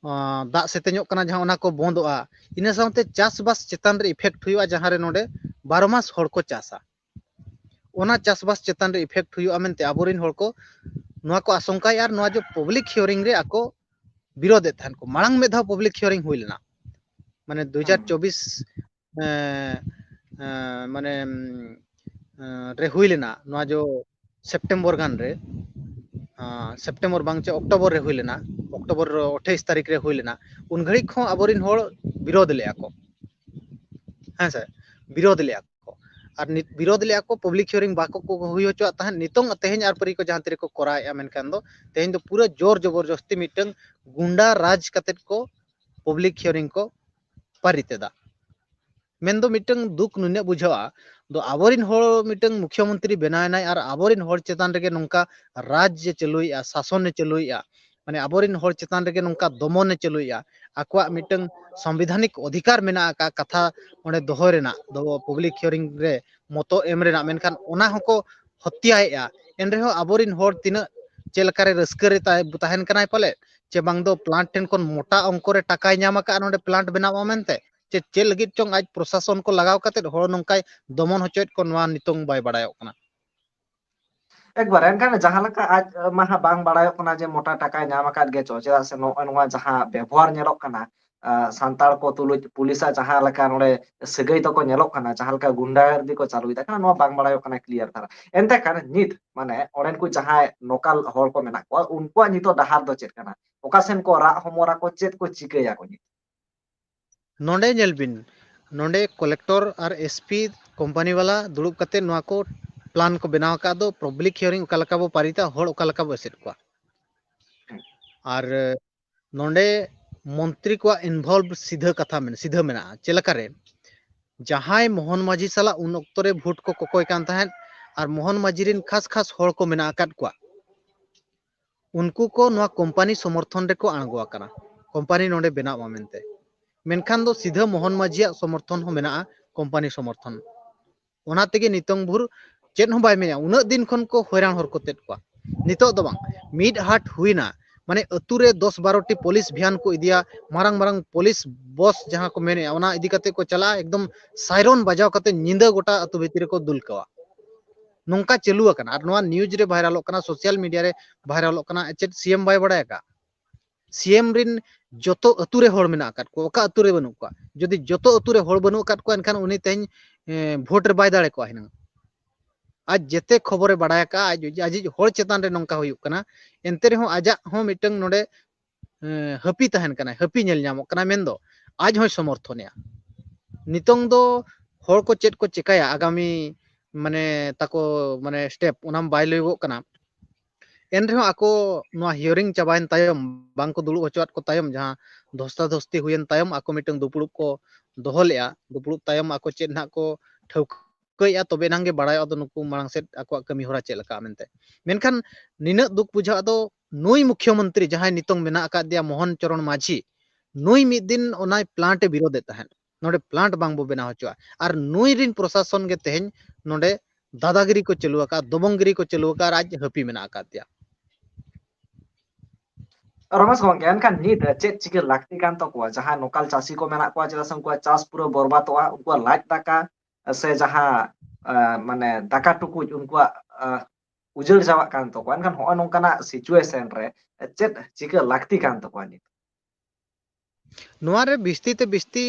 ᱟᱸ, ᱫᱟᱜ ᱥᱮᱛᱮᱧᱚᱜ ᱠᱟᱱᱟ, ᱡᱟᱦᱟᱸ ᱚᱱᱟ ᱠᱚ ᱵᱚᱱᱫᱚᱜᱼᱟ᱾ ᱤᱱᱟᱹ ᱥᱟᱶᱛᱮ ᱪᱟᱥᱵᱟᱥ ᱪᱮᱛᱟᱱ ᱨᱮ ᱤᱯᱷᱮᱠᱴ ᱦᱩᱭᱩᱜᱼᱟ, ᱡᱟᱦᱟᱸ ᱨᱮ ᱱᱚᱰᱮ ᱵᱟᱨᱚ ᱢᱟᱥ ᱦᱚᱲ ᱠᱚ ᱪᱟᱥᱟ᱾ ᱚᱱᱟ ᱪᱟᱥᱵᱟᱥ ᱪᱮᱛᱟᱱ ᱨᱮ effect ᱦᱩᱭᱩᱜᱼᱟ ᱢᱮᱱᱛᱮ ᱟᱵᱚᱨᱮᱱ ᱦᱚᱲ ᱠᱚ ᱱᱚᱣᱟ ᱠᱚ ᱟᱥᱚᱝᱠᱟᱭᱟ᱾ ᱟᱨ ᱱᱚᱣᱟ ᱡᱮ public hearing ᱨᱮ ᱟᱠᱚ ᱵᱤᱨᱳᱫᱮᱫ ᱛᱟᱦᱮᱱ ᱠᱚ, ᱢᱟᱲᱟᱝ ᱢᱤᱫ ᱫᱷᱟᱣ public hearing ᱦᱩᱭ ᱞᱮᱱᱟ, ᱢᱟᱱᱮ ᱫᱩ ᱦᱟᱡᱟᱨ ᱪᱚᱵᱵᱤᱥ ᱮᱸ, ᱮᱸ, ᱢᱟᱱᱮ ᱮᱸ, ᱨᱮ ᱦᱩᱭ ᱞᱮᱱᱟ, ᱱᱚᱣᱟ ᱡᱚ ᱥᱮᱯᱴᱮᱢᱵᱚᱨ ᱜᱟᱱ ᱨᱮ, ᱟᱸ, ᱥᱮᱯᱴᱮᱢᱵᱚᱨ ᱵᱟᱝ ᱪᱮ ᱚᱠᱴᱳᱵᱚᱨ ᱨᱮ ᱦᱩᱭ ᱞᱮᱱᱟ, ᱚᱠᱴᱳᱵᱚᱨ ᱟᱴᱷᱟᱭᱤᱥ ᱛᱟᱹᱨᱤᱠᱷ ᱨᱮ ᱦᱩᱭ ᱞᱮᱱᱟ᱾ ᱩᱱ ᱜᱷᱟᱹᱲᱤᱡ ᱦᱚᱸ ᱟᱵᱚᱨᱮᱱ ᱦᱚᱲ ᱵᱤᱨᱳᱫ ᱞᱮᱜᱼᱟ ᱠᱚ, ᱦᱮᱸ ᱥᱮ, ᱵᱤᱨᱳᱫ ᱞᱮᱜᱼᱟ ᱠᱚ᱾ ᱟᱨ ᱱᱤᱛ ᱵᱤᱨᱳᱫ ᱞᱮᱜᱼᱟ ᱠᱚ, public hearing ᱵᱟᱠᱚ ᱠᱚ ᱦᱩᱭ ᱦᱚᱪᱚᱣᱟᱜ ᱛᱟᱦᱮᱸᱫ᱾ ᱱᱤᱛᱚᱝ ᱛᱮᱦᱮᱧ ᱟᱨ ᱯᱟᱹᱨᱤ ᱠᱚ ᱡᱟᱦᱟᱸ ᱛᱤᱨᱮᱠᱚ ᱠᱚᱨᱟᱣᱮᱫᱼᱟ, ᱢᱮᱱᱠᱷᱟᱱ ᱫᱚ ᱛᱮᱦᱮᱧ ᱫᱚ ᱯᱩᱨᱟᱹ ᱡᱳᱨ ᱡᱚᱵᱚᱨᱡᱚᱥᱛᱤ ᱢᱤᱫᱴᱟᱝ ᱜᱩᱱᱰᱟ ᱨᱟᱡᱽ ᱠᱟᱛᱮᱫ ᱠᱚ public hearing ᱠᱚ ᱯᱟᱹᱨᱤᱛ ᱮᱫᱟ᱾ ᱢᱮᱱᱫᱚ ᱢᱤᱫᱴᱟᱝ ᱫᱩᱠ ᱱᱩᱱᱟᱹᱜ ᱵᱩᱡᱷᱟᱹᱜᱼᱟ, ᱫᱚ ᱟᱵᱚᱨᱮᱱ ᱦᱚᱲ ᱢᱤᱫᱴᱟᱝ ᱢᱩᱠᱷᱭᱚᱢᱚᱱᱛᱨᱤ ᱵᱮᱱᱟᱣ ᱮᱱᱟᱭ ᱟᱨ ᱟᱵᱚᱨᱮᱱ ᱦᱚᱲ ᱪᱮᱛᱟᱱ ᱨᱮᱜᱮ ᱱᱚᱝᱠᱟ ᱨᱟᱡᱽ ᱮ ᱪᱟᱹᱞᱩᱭᱮᱫᱼᱟ, ᱥᱟᱥᱚᱱ ᱮ ᱪᱟᱹᱞᱩᱭᱮᱫᱼᱟ, ᱢᱟᱱᱮ ᱟᱵᱚᱨᱮᱱ ᱦᱚᱲ ᱪᱮᱛᱟᱱ ᱨᱮᱜᱮ ᱱᱚᱝᱠᱟ ᱫᱚᱢᱚᱱ ᱮ ᱪᱟᱹᱞᱩᱭᱮᱫᱼᱟ᱾ ᱟᱠᱚᱣᱟᱜ ᱢᱤᱫᱴᱟᱝ ᱥᱚᱝᱵᱤᱫᱷᱟᱱᱤᱠ ᱚᱫᱷᱤᱠᱟᱨ ᱢᱮᱱᱟᱜ ᱟᱠᱟᱫ ᱠᱟᱛᱷᱟ ᱚᱸᱰᱮ ᱫᱚᱦᱚᱭ ᱨᱮᱱᱟᱜ, ᱫᱚ public hearing ᱨᱮ ᱢᱚᱛᱚ ᱮᱢ ᱨᱮᱱᱟᱜ, ᱢᱮᱱᱠᱷᱟᱱ ᱚᱱᱟ ᱦᱚᱸᱠᱚ ᱦᱚᱛᱭᱟᱭᱮᱫᱼᱟ᱾ ᱮᱱᱨᱮᱦᱚᱸ ᱟᱵᱚᱨᱮᱱ ᱦᱚᱲ ᱛᱤᱱᱟᱹᱜ ᱪᱮᱫ ᱞᱮᱠᱟᱨᱮ ᱨᱟᱹᱥᱠᱟᱹ ᱨᱮ ᱛᱟᱦᱮᱸ, ᱛᱟᱦᱮᱱ ᱠᱟᱱᱟᱭ ᱯᱟᱞᱮ, ᱪᱮ ᱵᱟᱝ ᱫᱚ plant ᱴᱷᱮᱱ ᱠᱷᱚᱱ ᱢᱚᱴᱟ ᱚᱝᱠᱚ ᱨᱮ ᱴᱟᱠᱟᱭ ᱧᱟᱢ ᱟᱠᱟᱫᱼᱟ ᱱᱚᱰᱮ plant ᱵᱮᱱᱟᱣᱚᱜᱼᱟ ᱢᱮᱱᱛᱮ, ᱪᱮ ᱪᱮᱫ ᱞᱟᱹᱜᱤᱫ ᱪᱚᱝ ᱟᱡ ᱯᱨᱚᱥᱟᱥᱚᱱ ᱠᱚ ᱞᱟᱜᱟᱣ ᱠᱟᱛᱮᱫ ᱦᱚᱲ ᱱᱚᱝᱠᱟᱭ ᱫᱚᱢᱚᱱ ᱦᱚᱪᱚᱭᱮᱫ ᱠᱚ, ᱱᱚᱣᱟ ᱱᱤᱛᱚᱝ ᱵᱟᱭ ᱵᱟᱲᱟᱭᱚᱜ ᱠᱟᱱᱟ᱾ ᱮᱠᱵᱟᱨ, ᱮᱱᱠᱷᱟᱱ ᱡᱟᱦᱟᱸ ᱞᱮᱠᱟ ᱟᱡ ᱢᱟ ᱦᱟᱸᱜ ᱵᱟᱝ ᱵᱟᱲᱟᱭᱚᱜ ᱠᱟᱱᱟ ᱡᱮ ᱢᱚᱴᱟ ᱴᱟᱠᱟᱭ ᱧᱟᱢ ᱟᱠᱟᱫ ᱜᱮ ᱪᱚ, ᱪᱮᱫᱟᱜ ᱥᱮ ᱱᱚᱜᱼᱚᱭ ᱱᱚᱣᱟ ᱡᱟᱦᱟᱸ ᱵᱮᱵᱚᱦᱟᱨ ᱧᱮᱞᱚᱜ ᱠᱟᱱᱟ, ᱟᱸ, ᱥᱟᱱᱛᱟᱲ ᱠᱚ ᱛᱩᱞᱩᱡ ᱯᱩᱞᱤᱥᱟᱜ ᱡᱟᱦᱟᱸ ᱞᱮᱠᱟ ᱱᱚᱰᱮ ᱥᱟᱹᱜᱟᱹᱭ ᱛᱟᱠᱚ ᱧᱮᱞᱚᱜ ᱠᱟᱱᱟ, ᱡᱟᱦᱟᱸ ᱞᱮᱠᱟ ᱜᱩᱱᱰᱟᱜᱤᱨᱫᱤ ᱠᱚ ᱪᱟᱹᱞᱩᱭᱮᱫᱟ, ᱠᱟᱱᱟ ᱱᱚᱣᱟ ᱵᱟᱝ ᱵᱟᱲᱟᱭᱚᱜ ᱠᱟᱱᱟ clear ᱫᱷᱟᱨᱟ᱾ ᱮᱱᱛᱮ ᱠᱷᱟᱱ ᱱᱤᱛ ᱢᱟᱱᱮ ᱚᱸᱰᱮᱱ ᱠᱚ ᱡᱟᱦᱟᱸᱭ local ᱦᱚᱲ ᱠᱚ ᱢᱮᱱᱟᱜ ᱠᱚᱣᱟ, ᱩᱱᱠᱩᱣᱟᱜ ᱱᱤᱛᱚᱜ ᱰᱟᱦᱟᱨ ᱫᱚ ᱪᱮᱫ ᱠᱟᱱᱟ? ᱚᱠᱟ ᱥᱮᱱ ᱠᱚ ᱨᱟᱜ ᱦᱚᱢᱚᱨ ᱟᱠᱚ, ᱪᱮᱫ ᱠᱚ ᱪᱤᱠᱟᱹᱭᱟᱠᱚ ᱱᱤᱛ? ᱱᱚᱰᱮ ᱧᱮᱞ ᱵᱤᱱ, ᱱᱚᱰᱮ ᱠᱚᱞᱮᱠᱴᱚᱨ ᱟᱨ ᱮᱥ ᱯᱤ ᱠᱳᱢᱯᱟᱱᱤ ᱵᱟᱞᱟ ᱫᱩᱲᱩᱵ ᱠᱟᱛᱮ ᱱᱚᱣᱟ ᱠᱚ plan ᱠᱚ ᱵᱮᱱᱟᱣ ᱟᱠᱟᱫ ᱫᱚ, public hearing ᱚᱠᱟ ᱞᱮᱠᱟ ᱵᱚ ᱯᱟᱨᱤᱛᱟ, ᱦᱚᱲ ᱚᱠᱟ ᱞᱮᱠᱟ ᱵᱚ ᱮᱥᱮᱫ ᱠᱚᱣᱟ᱾ ᱟᱨ ᱱᱚᱰᱮ ᱢᱚᱱᱛᱨᱤ ᱠᱚᱣᱟᱜ involve ᱥᱤᱫᱷᱟᱹ ᱠᱟᱛᱷᱟ ᱢᱮᱱ-, ᱥᱤᱫᱷᱟᱹ ᱢᱮᱱᱟᱜᱼᱟ᱾ ᱪᱮᱫ ᱞᱮᱠᱟᱨᱮ? ᱡᱟᱦᱟᱸᱭ ᱢᱳᱦᱚᱱ ᱢᱟᱹᱡᱷᱤ ᱥᱟᱞᱟᱜ ᱩᱱ ᱚᱠᱛᱚ ᱨᱮ vote ᱠᱚ ᱠᱚᱠᱚᱭ ᱠᱟᱱ ᱛᱟᱦᱮᱸᱫ, ᱟᱨ ᱢᱳᱦᱚᱱ ᱢᱟᱹᱡᱷᱤ ᱨᱮᱱ ᱠᱷᱟᱥ ᱠᱷᱟᱥ ᱦᱚᱲ ᱠᱚ ᱢᱮᱱᱟᱜ ᱟᱠᱟᱫ ᱠᱚᱣᱟ, ᱩᱱᱠᱩ ᱠᱚ ᱱᱚᱣᱟ ᱠᱳᱢᱯᱟᱱᱤ ᱥᱚᱢᱚᱨᱛᱷᱚᱱ ᱨᱮᱠᱚ ᱟᱬᱜᱚ ᱟᱠᱟᱱᱟ, ᱠᱳᱢᱯᱟᱱᱤ ᱱᱚᱰᱮ ᱵᱮᱱᱟᱣᱜᱼᱟ ᱢᱮᱱᱛᱮ᱾ ᱢᱮᱱᱠᱷᱟᱱ ᱫᱚ ᱥᱤᱫᱷᱟᱹ ᱢᱳᱦᱚᱱ ᱢᱟᱹᱡᱷᱤᱭᱟᱜ ᱥᱚᱢᱚᱨᱛᱷᱚᱱ ᱦᱚᱸ ᱢᱮᱱᱟᱜᱼᱟ, ᱠᱳᱢᱯᱟᱱᱤ ᱥᱚᱢᱚᱨᱛᱷᱚᱱ᱾ ᱚᱱᱟ ᱛᱮᱜᱮ ᱱᱤᱛᱚᱝ ᱵᱷᱳᱨ ᱪᱮᱫ ᱦᱚᱸ ᱵᱟᱭ ᱢᱮᱱᱟ᱾ ᱩᱱᱟᱹᱜ ᱫᱤᱱ ᱠᱷᱚᱱ ᱠᱚ ᱦᱚᱭᱨᱟᱱ ᱦᱚᱨᱠᱚᱛᱮᱫ ᱠᱚᱣᱟ᱾ ᱱᱤᱛᱚᱜ ᱫᱚ ᱵᱟᱝ, ᱢᱤᱫ ᱦᱟᱴ ᱦᱩᱭᱱᱟ, ᱢᱟᱱᱮ ᱟᱹᱛᱩ ᱨᱮ ᱫᱚᱥ ᱵᱟᱨᱚ ᱴᱤ ᱯᱩᱞᱤᱥ ᱵᱷᱮᱱ ᱠᱚ ᱤᱫᱤᱭᱟ, ᱢᱟᱨᱟᱝ ᱢᱟᱨᱟᱝ ᱯᱩᱞᱤᱥ ᱵᱚᱥ ᱡᱟᱦᱟᱸ ᱠᱚ ᱢᱮᱱᱮᱜᱼᱟ, ᱚᱱᱟ ᱤᱫᱤ ᱠᱟᱛᱮ ᱠᱚ ᱪᱟᱞᱟᱜᱼᱟ, ᱮᱠᱫᱚᱢ siren ᱵᱟᱡᱟᱣ ᱠᱟᱛᱮ ᱧᱤᱫᱟᱹ ᱜᱚᱴᱟ ᱟᱹᱛᱩ ᱵᱷᱤᱛᱤᱨ ᱨᱮᱠᱚ ᱫᱩᱞ ᱠᱟᱣᱟ᱾ ᱱᱚᱝᱠᱟ ᱪᱟᱹᱞᱩ ᱟᱠᱟᱱᱟ᱾ ᱟᱨ ᱱᱚᱣᱟ ᱱᱤᱭᱩᱡᱽ ᱨᱮ ᱵᱷᱟᱭᱨᱟᱞᱚᱜ ᱠᱟᱱᱟ, ᱥᱳᱥᱟᱞ ᱢᱤᱰᱤᱭᱟ ᱨᱮ ᱵᱷᱟᱭᱨᱟᱞᱚᱜ ᱠᱟᱱᱟ, ᱪᱮᱫ ᱥᱤ ᱮᱢ ᱵᱟᱭ ᱵᱟᱲᱟᱭ ᱟᱠᱟᱫ? ᱥᱤ ᱮᱢ ᱨᱤᱱ ᱡᱚᱛᱚ ᱟᱹᱛᱩ ᱨᱮ ᱦᱚᱲ ᱢᱮᱱᱟᱜ ᱟᱠᱟᱫ ᱠᱚᱣᱟ, ᱚᱠᱟ ᱟᱹᱛᱩ ᱨᱮ ᱵᱟᱹᱱᱩᱜ ᱠᱚᱣᱟ? ᱡᱩᱫᱤ ᱡᱚᱛᱚ ᱟᱹᱛᱩ ᱨᱮ ᱦᱚᱲ ᱵᱟᱹᱱᱩᱜ ᱟᱠᱟᱫ ᱠᱚᱣᱟ, ᱮᱱᱠᱷᱟᱱ ᱩᱱᱤ ᱛᱮᱦᱮᱧ, ᱮ, ᱵᱷᱳᱴ ᱨᱮ ᱵᱟᱭ ᱫᱟᱲᱮ ᱠᱚᱜᱼᱟ ᱦᱩᱱᱟᱹᱝ᱾ ᱟᱡ ᱡᱮᱛᱮ ᱠᱷᱚᱵᱚᱨᱮ ᱵᱟᱲᱟᱭ ᱟᱠᱟᱫᱼᱟ, ᱟᱡ, ᱟᱡᱤᱡ ᱦᱚᱲ ᱪᱮᱛᱟᱱ ᱨᱮ ᱱᱚᱝᱠᱟ ᱦᱩᱭᱩᱜ ᱠᱟᱱᱟ, ᱮᱱᱛᱮ ᱨᱮᱦᱚᱸ ᱟᱡᱟᱜ ᱦᱚᱸ ᱢᱤᱫᱴᱟᱝ ᱱᱚᱰᱮ, ᱮ, ᱦᱟᱹᱯᱤ ᱛᱟᱦᱮᱱ ᱠᱟᱱᱟᱭ, ᱦᱟᱹᱯᱤ ᱧᱮᱞ ᱧᱟᱢᱚᱜ ᱠᱟᱱᱟ, ᱢᱮᱱᱫᱚ ᱟᱡ ᱦᱚᱸᱭ ᱥᱚᱢᱚᱨᱛᱷᱚᱱᱮᱜᱼᱟ᱾ ᱱᱤᱛᱚᱝ ᱫᱚ ᱦᱚᱲ ᱠᱚ ᱪᱮᱫ ᱠᱚ ᱪᱮᱠᱟᱭᱟ ᱟᱜᱟᱢᱤ, ᱢᱟᱱᱮ, ᱛᱟᱠᱚ, ᱢᱟᱱᱮ, ᱥᱴᱮᱯ, ᱚᱱᱟᱢ ᱵᱟᱭ ᱞᱟᱹᱭᱚᱜᱚᱜ ᱠᱟᱱᱟ᱾ ᱮᱱ ᱨᱮᱦᱚᱸ ᱟᱠᱚ ᱱᱚᱣᱟ ᱦᱤᱭᱟᱨᱤᱝ ᱪᱟᱵᱟᱭᱮᱱ ᱛᱟᱭᱚᱢ, ᱵᱟᱝ ᱠᱚ ᱫᱩᱲᱩᱵ ᱦᱚᱪᱚᱣᱟᱫ ᱠᱚ ᱛᱟᱭᱚᱢ, ᱡᱟᱦᱟᱸ ᱫᱷᱚᱥᱛᱟ ᱫᱷᱚᱥᱛᱤ ᱦᱩᱭᱮᱱ ᱛᱟᱭᱚᱢ, ᱟᱠᱚ ᱢᱤᱫᱴᱟᱝ ᱫᱩᱯᱲᱩᱵ ᱠᱚ ᱫᱚᱦᱚ ᱞᱮᱫᱼᱟ᱾ ᱫᱩᱯᱲᱩᱵ ᱛᱟᱭᱚᱢ ᱟᱠᱚ ᱪᱮᱫ ᱱᱟᱦᱟᱜ ᱠᱚ ᱴᱷᱟᱹᱣᱠᱟᱹᱭᱮᱫᱼᱟ, ᱛᱚᱵᱮ ᱮᱱᱟᱝ ᱜᱮ ᱵᱟᱲᱟᱭᱚᱜᱼᱟ ᱫᱚ ᱱᱩᱠᱩ ᱢᱟᱲᱟᱝ ᱥᱮᱫ ᱟᱠᱚᱣᱟᱜ ᱠᱟᱹᱢᱤ ᱦᱚᱨᱟ ᱪᱮᱫ ᱞᱮᱠᱟ ᱢᱮᱱᱛᱮ᱾ ᱢᱮᱱᱠᱷᱟᱱ ᱱᱤᱱᱟᱹᱜ ᱫᱩᱠ ᱵᱩᱡᱷᱟᱹᱜᱼᱟ ᱫᱚ ᱱᱩᱭ ᱢᱩᱠᱷᱭᱚᱢᱚᱱᱛᱨᱤ ᱡᱟᱦᱟᱸᱭ ᱱᱤᱛᱚᱝ ᱢᱮᱱᱟᱜ ᱟᱠᱟᱫᱮᱭᱟ ᱢᱳᱦᱚᱱ ᱪᱚᱨᱚᱬ ᱢᱟᱹᱡᱷᱤ, ᱱᱩᱭ ᱢᱤᱫ ᱫᱤᱱ ᱚᱱᱟᱭ ᱯᱞᱟᱱᱴ ᱮ ᱵᱤᱨᱳᱫᱮᱫ ᱛᱟᱦᱮᱸᱫ, ᱱᱚᱰᱮ ᱯᱞᱟᱱᱴ ᱵᱟᱝ ᱵᱚ ᱵᱮᱱᱟᱣ ᱦᱚᱪᱚᱣᱟᱜᱼᱟ᱾ ᱟᱨ ᱱᱩᱭ ᱨᱤᱱ ᱯᱨᱚᱥᱟᱥᱚᱱ ᱜᱮ ᱛᱮᱦᱮᱧ ᱱᱚᱰᱮ ᱫᱟᱫᱟᱜᱤᱨᱤ ᱠᱚ ᱪᱟᱹᱞᱩ ᱟᱠᱟᱫᱼᱟ, ᱫᱚᱵᱚᱝᱜᱤᱨᱤ ᱠᱚ ᱪᱟᱹᱞᱩ ᱟᱠᱟᱫᱼᱟ ᱟᱨ ᱟᱡ ᱦᱟᱹᱯᱤ ᱢᱮᱱᱟᱜ ᱟᱠᱟᱫ ᱫᱮᱭᱟ᱾ ᱨᱚᱢᱮᱥ ᱜᱚᱝᱠᱮ, ᱮᱱᱠᱷᱟᱱ ᱱᱤᱛ ᱪᱮᱫ ᱪᱤᱠᱟᱹ ᱞᱟᱹᱠᱛᱤ ᱠᱟᱱ ᱛᱟᱠᱚᱣᱟ ᱡᱟᱦᱟᱸᱭ ᱱᱚᱠᱟᱞ ᱪᱟᱹᱥᱤ ᱠᱚ ᱢᱮᱱᱟᱜ ᱠᱚᱣᱟ? ᱪᱮᱫᱟᱜ ᱥᱮ ᱩᱱᱠᱩᱣᱟᱜ ᱪᱟᱥ ᱯᱩᱨᱟᱹ ᱵᱚᱨᱵᱟᱫᱚᱜᱼᱟ, ᱩᱱᱠᱩᱣᱟᱜ ᱞᱟᱡ ᱫᱟᱠᱟ ᱥᱮ ᱡᱟᱦᱟᱸ, ᱟᱸ, ᱢᱟᱱᱮ ᱫᱟᱠᱟ ᱴᱩᱠᱩᱡ ᱩᱱᱠᱩᱣᱟᱜ, ᱟᱸ, ᱩᱡᱟᱹᱲ ᱪᱟᱵᱟᱜ ᱠᱟᱱ ᱛᱟᱠᱚᱣᱟ᱾ ᱮᱱᱠᱷᱟᱱ ᱦᱚᱸᱜᱼᱚᱭ ᱱᱚᱝᱠᱟᱱᱟᱜ ᱥᱤᱪᱩᱭᱮᱥᱚᱱ ᱨᱮ ᱪᱮᱫ ᱪᱤᱠᱟᱹ ᱞᱟᱹᱠᱛᱤ ᱠᱟᱱ ᱛᱟᱠᱚᱣᱟ ᱱᱤᱛ? ᱱᱚᱣᱟ ᱨᱮ ᱵᱤᱥᱛᱤ ᱛᱮ ᱵᱤᱥᱛᱤ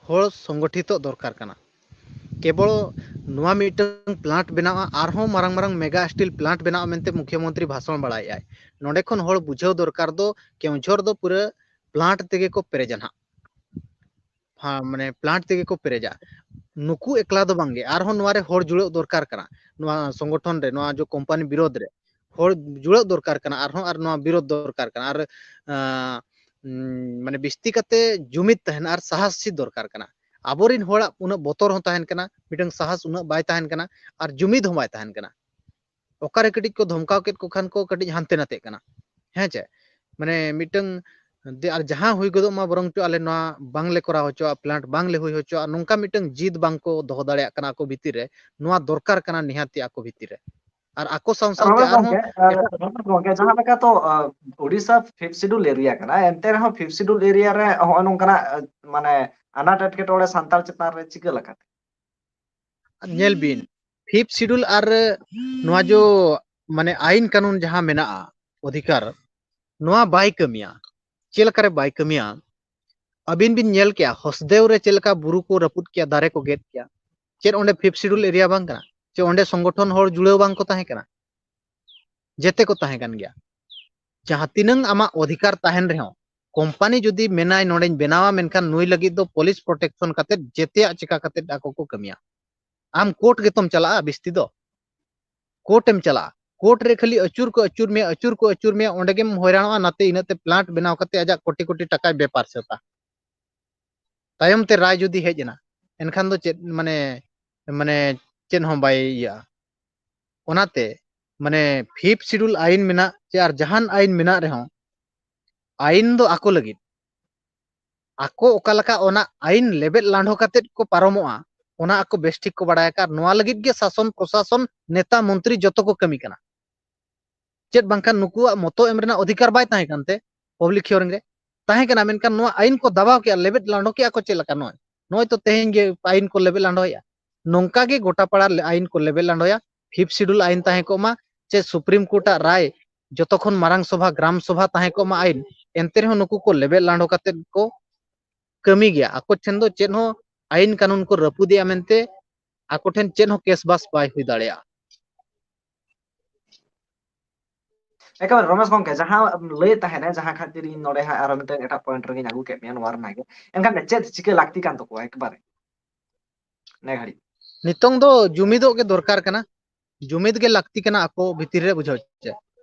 ᱦᱚᱲ ᱥᱚᱝᱜᱚᱴᱷᱤᱛᱚᱜ ᱫᱚᱨᱠᱟᱨ ᱠᱟᱱᱟ᱾ ᱠᱮᱵᱚᱞ ᱱᱚᱣᱟ ᱢᱤᱫᱴᱟᱝ ᱯᱞᱟᱱᱴ ᱵᱮᱱᱟᱣᱟ, ᱟᱨᱦᱚᱸ ᱢᱟᱨᱟᱝ ᱢᱟᱨᱟᱝ ᱢᱮᱜᱟ ᱥᱴᱤᱞ ᱯᱞᱟᱱᱴ ᱵᱮᱱᱟᱣᱟ ᱢᱮᱱᱛᱮ ᱢᱩᱠᱷᱭᱚᱢᱚᱱᱛᱨᱤ ᱵᱷᱟᱥᱚᱱ ᱵᱟᱲᱟᱭᱮᱫᱼᱟᱭ᱾ ᱱᱚᱰᱮ ᱠᱷᱚᱱ ᱦᱚᱲ ᱵᱩᱡᱷᱟᱹᱣ ᱫᱚᱨᱠᱟᱨ ᱫᱚ ᱠᱮᱣᱡᱷᱚᱨ ᱫᱚ ᱯᱩᱨᱟᱹ ᱯᱞᱟᱱᱴ ᱛᱮᱜᱮ ᱠᱚ ᱯᱮᱨᱮᱡᱟ ᱱᱟᱦᱟᱜ᱾ ᱦᱮᱸ, ᱢᱟᱱᱮ ᱯᱞᱟᱱᱴ ᱛᱮᱜᱮ ᱠᱚ ᱯᱮᱨᱮᱡᱟ᱾ ᱱᱩᱠᱩ ᱮᱠᱞᱟ ᱫᱚ ᱵᱟᱝᱜᱮ, ᱟᱨᱦᱚᱸ ᱱᱚᱣᱟ ᱨᱮ ᱦᱚᱲ ᱡᱩᱲᱟᱹᱜ ᱫᱚᱨᱠᱟᱨ ᱠᱟᱱᱟ᱾ ᱱᱚᱣᱟ ᱥᱚᱝᱜᱚᱴᱷᱚᱱ ᱨᱮ, ᱱᱚᱣᱟ ᱡᱚ ᱠᱳᱢᱯᱟᱱᱤ ᱵᱤᱨᱳᱫᱷ ᱨᱮ ᱦᱚᱲ ᱡᱩᱲᱟᱹᱜ ᱫᱚᱨᱠᱟᱨ ᱠᱟᱱᱟ, ᱟᱨᱦᱚᱸ ᱟᱨ ᱱᱚᱣᱟ ᱵᱤᱨᱳᱫᱷ ᱫᱚᱨᱠᱟᱨ ᱠᱟᱱᱟ᱾ ᱟᱨ, ᱟᱸ, ᱩᱸ, ᱢᱟᱱᱮ ᱵᱤᱥᱛᱤ ᱠᱟᱛᱮ ᱡᱩᱢᱤᱫ ᱛᱟᱦᱮᱱ ᱟᱨ ᱥᱟᱦᱟᱥᱤ ᱫᱚᱨᱠᱟᱨ ᱠᱟᱱᱟ᱾ ᱟᱵᱚᱨᱤᱱ ᱦᱚᱲᱟᱜ ᱩᱱᱟᱹᱜ ᱵᱚᱛᱚᱨ ᱦᱚᱸ ᱛᱟᱦᱮᱱ ᱠᱟᱱᱟ, ᱢᱤᱫᱴᱟᱝ ᱥᱟᱦᱟᱥ ᱩᱱᱟᱹᱜ ᱵᱟᱭ ᱛᱟᱦᱮᱱ ᱠᱟᱱᱟ, ᱟᱨ ᱡᱩᱢᱤᱫ ᱦᱚᱸ ᱵᱟᱭ ᱛᱟᱦᱮᱱ ᱠᱟᱱᱟ᱾ ᱚᱠᱟᱨᱮ ᱠᱟᱹᱴᱤᱡ ᱠᱚ ᱫᱷᱚᱢᱠᱟᱣ ᱠᱮᱫ ᱠᱚ ᱠᱷᱟᱱ ᱠᱚ ᱠᱟᱹᱴᱤᱡ ᱦᱟᱱᱛᱮ ᱱᱟᱛᱮᱜ ᱠᱟᱱᱟ᱾ ᱦᱮᱸ ᱪᱮ? ᱢᱟᱱᱮ ᱢᱤᱫᱴᱟᱝ ᱫᱮ-, ᱟᱨ ᱡᱟᱦᱟᱸ ᱦᱩᱭ ᱜᱚᱫᱚᱜ ᱢᱟ, ᱵᱚᱨᱚᱝ ᱪᱚ ᱟᱞᱮ ᱱᱚᱣᱟ ᱵᱟᱝᱞᱮ ᱠᱚᱨᱟᱣ ᱦᱚᱪᱚᱣᱟᱜᱼᱟ, ᱯᱞᱟᱱᱴ ᱵᱟᱝᱞᱮ ᱦᱩᱭ ᱦᱚᱪᱚᱣᱟᱜᱼᱟ, ᱱᱚᱝᱠᱟ ᱢᱤᱫᱴᱟᱝ ᱡᱤᱫ ᱵᱟᱝᱠᱚ ᱫᱚᱦᱚ ᱫᱟᱲᱮᱭᱟᱜ ᱠᱟᱱᱟ ᱟᱠᱚ ᱵᱷᱤᱛᱤᱨ ᱨᱮ᱾ ᱱᱚᱣᱟ ᱫᱚᱨᱠᱟᱨ ᱠᱟᱱᱟ ᱱᱤᱦᱟᱹᱛᱤ ᱟᱠᱚ ᱵᱷᱤᱛᱤᱨ ᱨᱮ᱾ ᱟᱨ ᱟᱠᱚ ᱥᱟᱶ ᱥᱟᱶᱛᱮ ᱨᱚᱢᱮᱥ ᱟᱨᱦᱚᱸ ᱜᱚᱝᱠᱮ, ᱟᱨ ᱮᱴᱟᱜ ᱨᱚᱢᱮᱥ ᱜᱚᱝᱠᱮ, ᱡᱟᱦᱟᱸ ᱞᱮᱠᱟ ᱛᱚ, ᱟᱸ, ᱳᱰᱤᱥᱟ ᱯᱷᱤᱯᱛᱷ ᱥᱤᱰᱩᱞ ᱮᱨᱤᱭᱟ ᱠᱟᱱᱟ, ᱮᱱᱛᱮ ᱨᱮᱦᱚᱸ ᱯᱷᱤᱯᱛᱷ ᱥᱤᱰᱩᱞ ᱮᱨᱤᱭᱟ ᱨᱮ ᱦᱚᱸᱜᱼᱚᱭ ᱱᱚᱝᱠᱟᱱᱟᱜ, ᱟᱸ, ᱢᱟᱱᱮ ᱟᱱᱟᱴ ᱮᱴᱠᱮᱴᱚᱬᱮ ᱥᱟᱱᱛᱟᱲ ᱪᱮᱛᱟᱱ ᱨᱮ ᱪᱤᱠᱟᱹ ᱞᱮᱠᱟᱛᱮ? ᱧᱮᱞ ᱵᱤᱱ, ᱯᱷᱤᱯᱛᱷ ᱥᱤᱰᱩᱞ ᱟᱨ ᱱᱚᱣᱟ ᱡᱚ ᱢᱟᱱᱮ ᱟᱭᱤᱱ ᱠᱟᱹᱱᱩᱱ ᱡᱟᱦᱟᱸ ᱢᱮᱱᱟᱜᱼᱟ, ᱚᱫᱷᱤᱠᱟᱨ, ᱱᱚᱣᱟ ᱵᱟᱭ ᱠᱟᱹᱢᱤᱭᱟ᱾ ᱪᱮᱫ ᱞᱮᱠᱟᱨᱮ ᱵᱟᱭ ᱠᱟᱹᱢᱤᱭᱟ? ᱟᱹᱵᱤᱱ ᱵᱤᱱ ᱧᱮᱞ ᱠᱮᱜᱼᱟ ᱦᱚᱥᱫᱮᱣ ᱨᱮ ᱪᱮᱫ ᱞᱮᱠᱟ ᱵᱩᱨᱩ ᱠᱚ ᱨᱟᱹᱯᱩᱫ ᱠᱮᱜᱼᱟ, ᱫᱟᱨᱮ ᱠᱚ ᱜᱮᱫ ᱠᱮᱜᱼᱟ᱾ ᱪᱮᱫ ᱚᱸᱰᱮ ᱯᱷᱤᱯᱛᱷ ᱥᱤᱰᱩᱞ ᱮᱨᱤᱭᱟ ᱵᱟᱝ ᱠᱟᱱᱟ? ᱪᱮᱫ ᱚᱸᱰᱮ ᱥᱚᱝᱜᱚᱴᱷᱚᱱ ᱦᱚᱲ ᱡᱩᱲᱟᱹᱣ ᱵᱟᱝ ᱠᱚ ᱛᱟᱦᱮᱸ ᱠᱟᱱᱟ? ᱡᱮᱛᱮ ᱠᱚ ᱛᱟᱦᱮᱸ ᱠᱟᱱ ᱜᱮᱭᱟ᱾ ᱡᱟᱦᱟᱸ ᱛᱤᱱᱟᱹᱝ ᱟᱢᱟᱜ ᱚᱫᱷᱤᱠᱟᱨ ᱛᱟᱦᱮᱱ ᱨᱮᱦᱚᱸ, ᱠᱳᱢᱯᱟᱱᱤ ᱡᱩᱫᱤ ᱢᱮᱱᱟᱭ ᱱᱚᱰᱮᱧ ᱵᱮᱱᱟᱣᱟ, ᱢᱮᱱᱠᱷᱟᱱ ᱱᱩᱭ ᱞᱟᱹᱜᱤᱫ ᱫᱚ ᱯᱩᱞᱤᱥ ᱯᱨᱚᱴᱮᱠᱥᱚᱱ ᱠᱟᱛᱮᱫ ᱡᱮᱛᱮᱭᱟᱜ ᱪᱮᱠᱟ ᱠᱟᱛᱮᱫ ᱟᱠᱚ ᱠᱚ ᱠᱟᱹᱢᱤᱭᱟ᱾ ᱟᱢ ᱠᱳᱨᱴ ᱜᱮᱛᱚᱢ ᱪᱟᱞᱟᱜᱼᱟ ᱵᱤᱥᱛᱤ ᱫᱚ, ᱠᱳᱨᱴ ᱮᱢ ᱪᱟᱞᱟᱜᱼᱟ᱾ ᱠᱳᱨᱴ ᱨᱮ ᱠᱷᱟᱹᱞᱤ ᱟᱹᱪᱩᱨ ᱠᱚ ᱟᱹᱪᱩᱨ ᱢᱮᱭᱟ, ᱟᱹᱪᱩᱨ ᱠᱚ ᱟᱹᱪᱩᱨ ᱢᱮᱭᱟ, ᱚᱸᱰᱮ ᱜᱮᱢ ᱦᱚᱭᱨᱟᱱᱚᱜᱼᱟ᱾ ᱱᱟᱛᱮ ᱤᱱᱟᱹᱜ ᱛᱮ ᱯᱞᱟᱱᱴ ᱵᱮᱱᱟᱣ ᱠᱟᱛᱮ ᱟᱡᱟᱜ ᱠᱳᱴᱤ ᱠᱳᱴᱤ ᱴᱟᱠᱟᱭ ᱵᱮᱯᱟᱨ ᱥᱟᱹᱛᱟ᱾ ᱛᱟᱭᱚᱢ ᱛᱮ ᱨᱟᱭ ᱡᱩᱫᱤ ᱦᱮᱡ ᱮᱱᱟ, ᱮᱱᱠᱷᱟᱱ ᱫᱚ ᱪᱮᱫ ᱢᱟᱱᱮ, ᱢᱟᱱᱮ ᱪᱮᱫ ᱦᱚᱸ ᱵᱟᱭ ᱤᱭᱟᱹᱜᱼᱟ᱾ ᱚᱱᱟᱛᱮ ᱢᱟᱱᱮ ᱯᱷᱤᱯᱛᱷ ᱥᱤᱰᱩᱞ ᱟᱭᱤᱱ ᱢᱮᱱᱟᱜ ᱪᱮ ᱟᱨ ᱡᱟᱦᱟᱱ ᱟᱭᱤᱱ ᱢᱮᱱᱟᱜ ᱨᱮᱦᱚᱸ, ᱟᱭᱤᱱ ᱫᱚ ᱟᱠᱚ ᱞᱟᱹᱜᱤᱫ᱾ ᱟᱠᱚ ᱚᱠᱟ ᱞᱮᱠᱟ ᱚᱱᱟ ᱟᱭᱤᱱ ᱞᱮᱵᱮᱫ ᱞᱟᱸᱰᱷᱚ ᱠᱟᱛᱮᱫ ᱠᱚ ᱯᱟᱨᱚᱢᱚᱜᱼᱟ, ᱚᱱᱟ ᱟᱠᱚ ᱵᱮᱥ ᱴᱷᱤᱠ ᱠᱚ ᱵᱟᱲᱟᱭ ᱟᱠᱟᱫ᱾ ᱱᱚᱣᱟ ᱞᱟᱹᱜᱤᱫ ᱜᱮ ᱥᱟᱥᱚᱱ ᱯᱨᱚᱥᱟᱥᱚᱱ, ᱱᱮᱛᱟ ᱢᱚᱱᱛᱨᱤ ᱡᱚᱛᱚ ᱠᱚ ᱠᱟᱹᱢᱤ ᱠᱟᱱᱟ᱾ ᱪᱮᱫ ᱵᱟᱝᱠᱷᱟᱱ ᱱᱩᱠᱩᱣᱟᱜ ᱢᱚᱛᱚ ᱮᱢ ᱨᱮᱱᱟᱜ ᱚᱫᱷᱤᱠᱟᱨ ᱵᱟᱭ ᱛᱟᱦᱮᱸ ᱠᱟᱱᱛᱮ ᱯᱟᱵᱽᱞᱤᱠ ᱦᱤᱭᱟᱨᱤᱝ ᱨᱮ? ᱛᱟᱦᱮᱸ ᱠᱟᱱᱟ, ᱢᱮᱱᱠᱷᱟᱱ ᱱᱚᱣᱟ ᱟᱭᱤᱱ ᱠᱚ ᱫᱟᱵᱟᱣ ᱠᱮᱜᱼᱟ, ᱞᱮᱵᱮᱫ ᱞᱟᱸᱰᱷᱚ ᱠᱮᱜᱼᱟ ᱠᱚ ᱪᱮᱫ ᱞᱮᱠᱟ? ᱱᱚᱜᱼᱚᱭ, ᱱᱚᱜᱼᱚᱭ ᱛᱚ ᱛᱮᱦᱮᱧ ᱜᱮ ᱟᱭᱤᱱ ᱠᱚ ᱞᱮᱵᱮᱫ ᱞᱟᱸᱰᱷᱚᱭᱟ᱾ ᱱᱚᱝᱠᱟ ᱜᱮ ᱜᱚᱴᱟ ᱯᱟᱲᱟ ᱞᱮ-, ᱟᱭᱤᱱ ᱠᱚ ᱞᱮᱵᱮᱫ ᱞᱟᱸᱰᱷᱚᱭᱟ᱾ ᱯᱷᱤᱯᱛᱷ ᱥᱤᱰᱩᱞ ᱟᱭᱤᱱ ᱛᱟᱦᱮᱸ ᱠᱚᱜ ᱢᱟ, ᱪᱮ ᱥᱩᱯᱨᱤᱢ ᱠᱳᱨᱴ ᱟᱜ ᱨᱟᱭ, ᱡᱚᱛᱚ ᱠᱷᱚᱱ ᱢᱟᱨᱟᱝ ᱥᱚᱵᱷᱟ, ᱜᱨᱟᱢ ᱥᱚᱵᱷᱟ ᱛᱟᱦᱮᱸ ᱠᱚᱜ ᱢᱟ ᱟᱭᱤᱱ, ᱮᱱᱛᱮ ᱨᱮᱦᱚᱸ ᱱᱩᱠᱩ ᱠᱚ ᱞᱮᱵᱮᱫ ᱞᱟᱸᱰᱷᱚ ᱠᱟᱛᱮᱫ ᱠᱚ ᱠᱟᱹᱢᱤ ᱜᱮᱭᱟ᱾ ᱟᱠᱚ ᱴᱷᱮᱱ ᱫᱚ ᱪᱮᱫ ᱦᱚᱸ ᱟᱭᱤᱱ ᱠᱟᱹᱱᱩᱱ ᱠᱚ ᱨᱟᱹᱯᱩᱫᱮᱜᱼᱟ ᱢᱮᱱᱛᱮ ᱟᱠᱚ ᱴᱷᱮᱱ ᱪᱮᱫ ᱦᱚᱸ ᱠᱮᱥ ᱵᱟᱥ ᱵᱟᱭ ᱦᱩᱭ ᱫᱟᱲᱮᱭᱟᱜᱼᱟ᱾ ᱮᱠᱮᱵᱟᱨᱮ ᱨᱚᱢᱮᱥ ᱜᱚᱢᱠᱮ, ᱡᱟᱦᱟᱸ ᱞᱟᱹᱭ ᱛᱟᱦᱮᱸᱱᱟ, ᱡᱟᱦᱟᱸ ᱠᱷᱟᱹᱛᱤᱨ ᱤᱧ ᱱᱚᱰᱮ ᱦᱟᱸᱜ ᱟᱨᱚ ᱢᱤᱫᱴᱮᱱ ᱮᱴᱟᱜ ᱯᱚᱭᱮᱱᱴ ᱨᱮᱜᱮᱧ ᱟᱹᱜᱩ ᱠᱮᱫ ᱢᱮᱭᱟ ᱱᱚᱣᱟ ᱨᱮᱱᱟᱜ ᱜᱮ, ᱮᱱᱠᱷᱟᱱ ᱪᱮᱫ ᱪᱤᱠᱟᱹ ᱞᱟᱹᱠᱛᱤ ᱠᱟᱱ ᱛᱟᱠᱚᱣᱟ ᱮᱠᱵᱟᱨᱮ ᱱᱮ ᱜᱷᱟᱹᱲᱤᱡ? ᱱᱤᱛᱚᱝ ᱫᱚ ᱡᱩᱢᱤᱫᱚᱜ ᱜᱮ ᱫᱚᱨᱠᱟᱨ ᱠᱟᱱᱟ᱾ ᱡᱩᱢᱤᱫ ᱜᱮ ᱞᱟᱹᱠᱛᱤ ᱠᱟᱱᱟ ᱟᱠᱚ ᱵᱷᱤᱛᱤᱨ ᱨᱮ, ᱵᱩᱡᱷᱟᱹᱣ ᱪᱮ?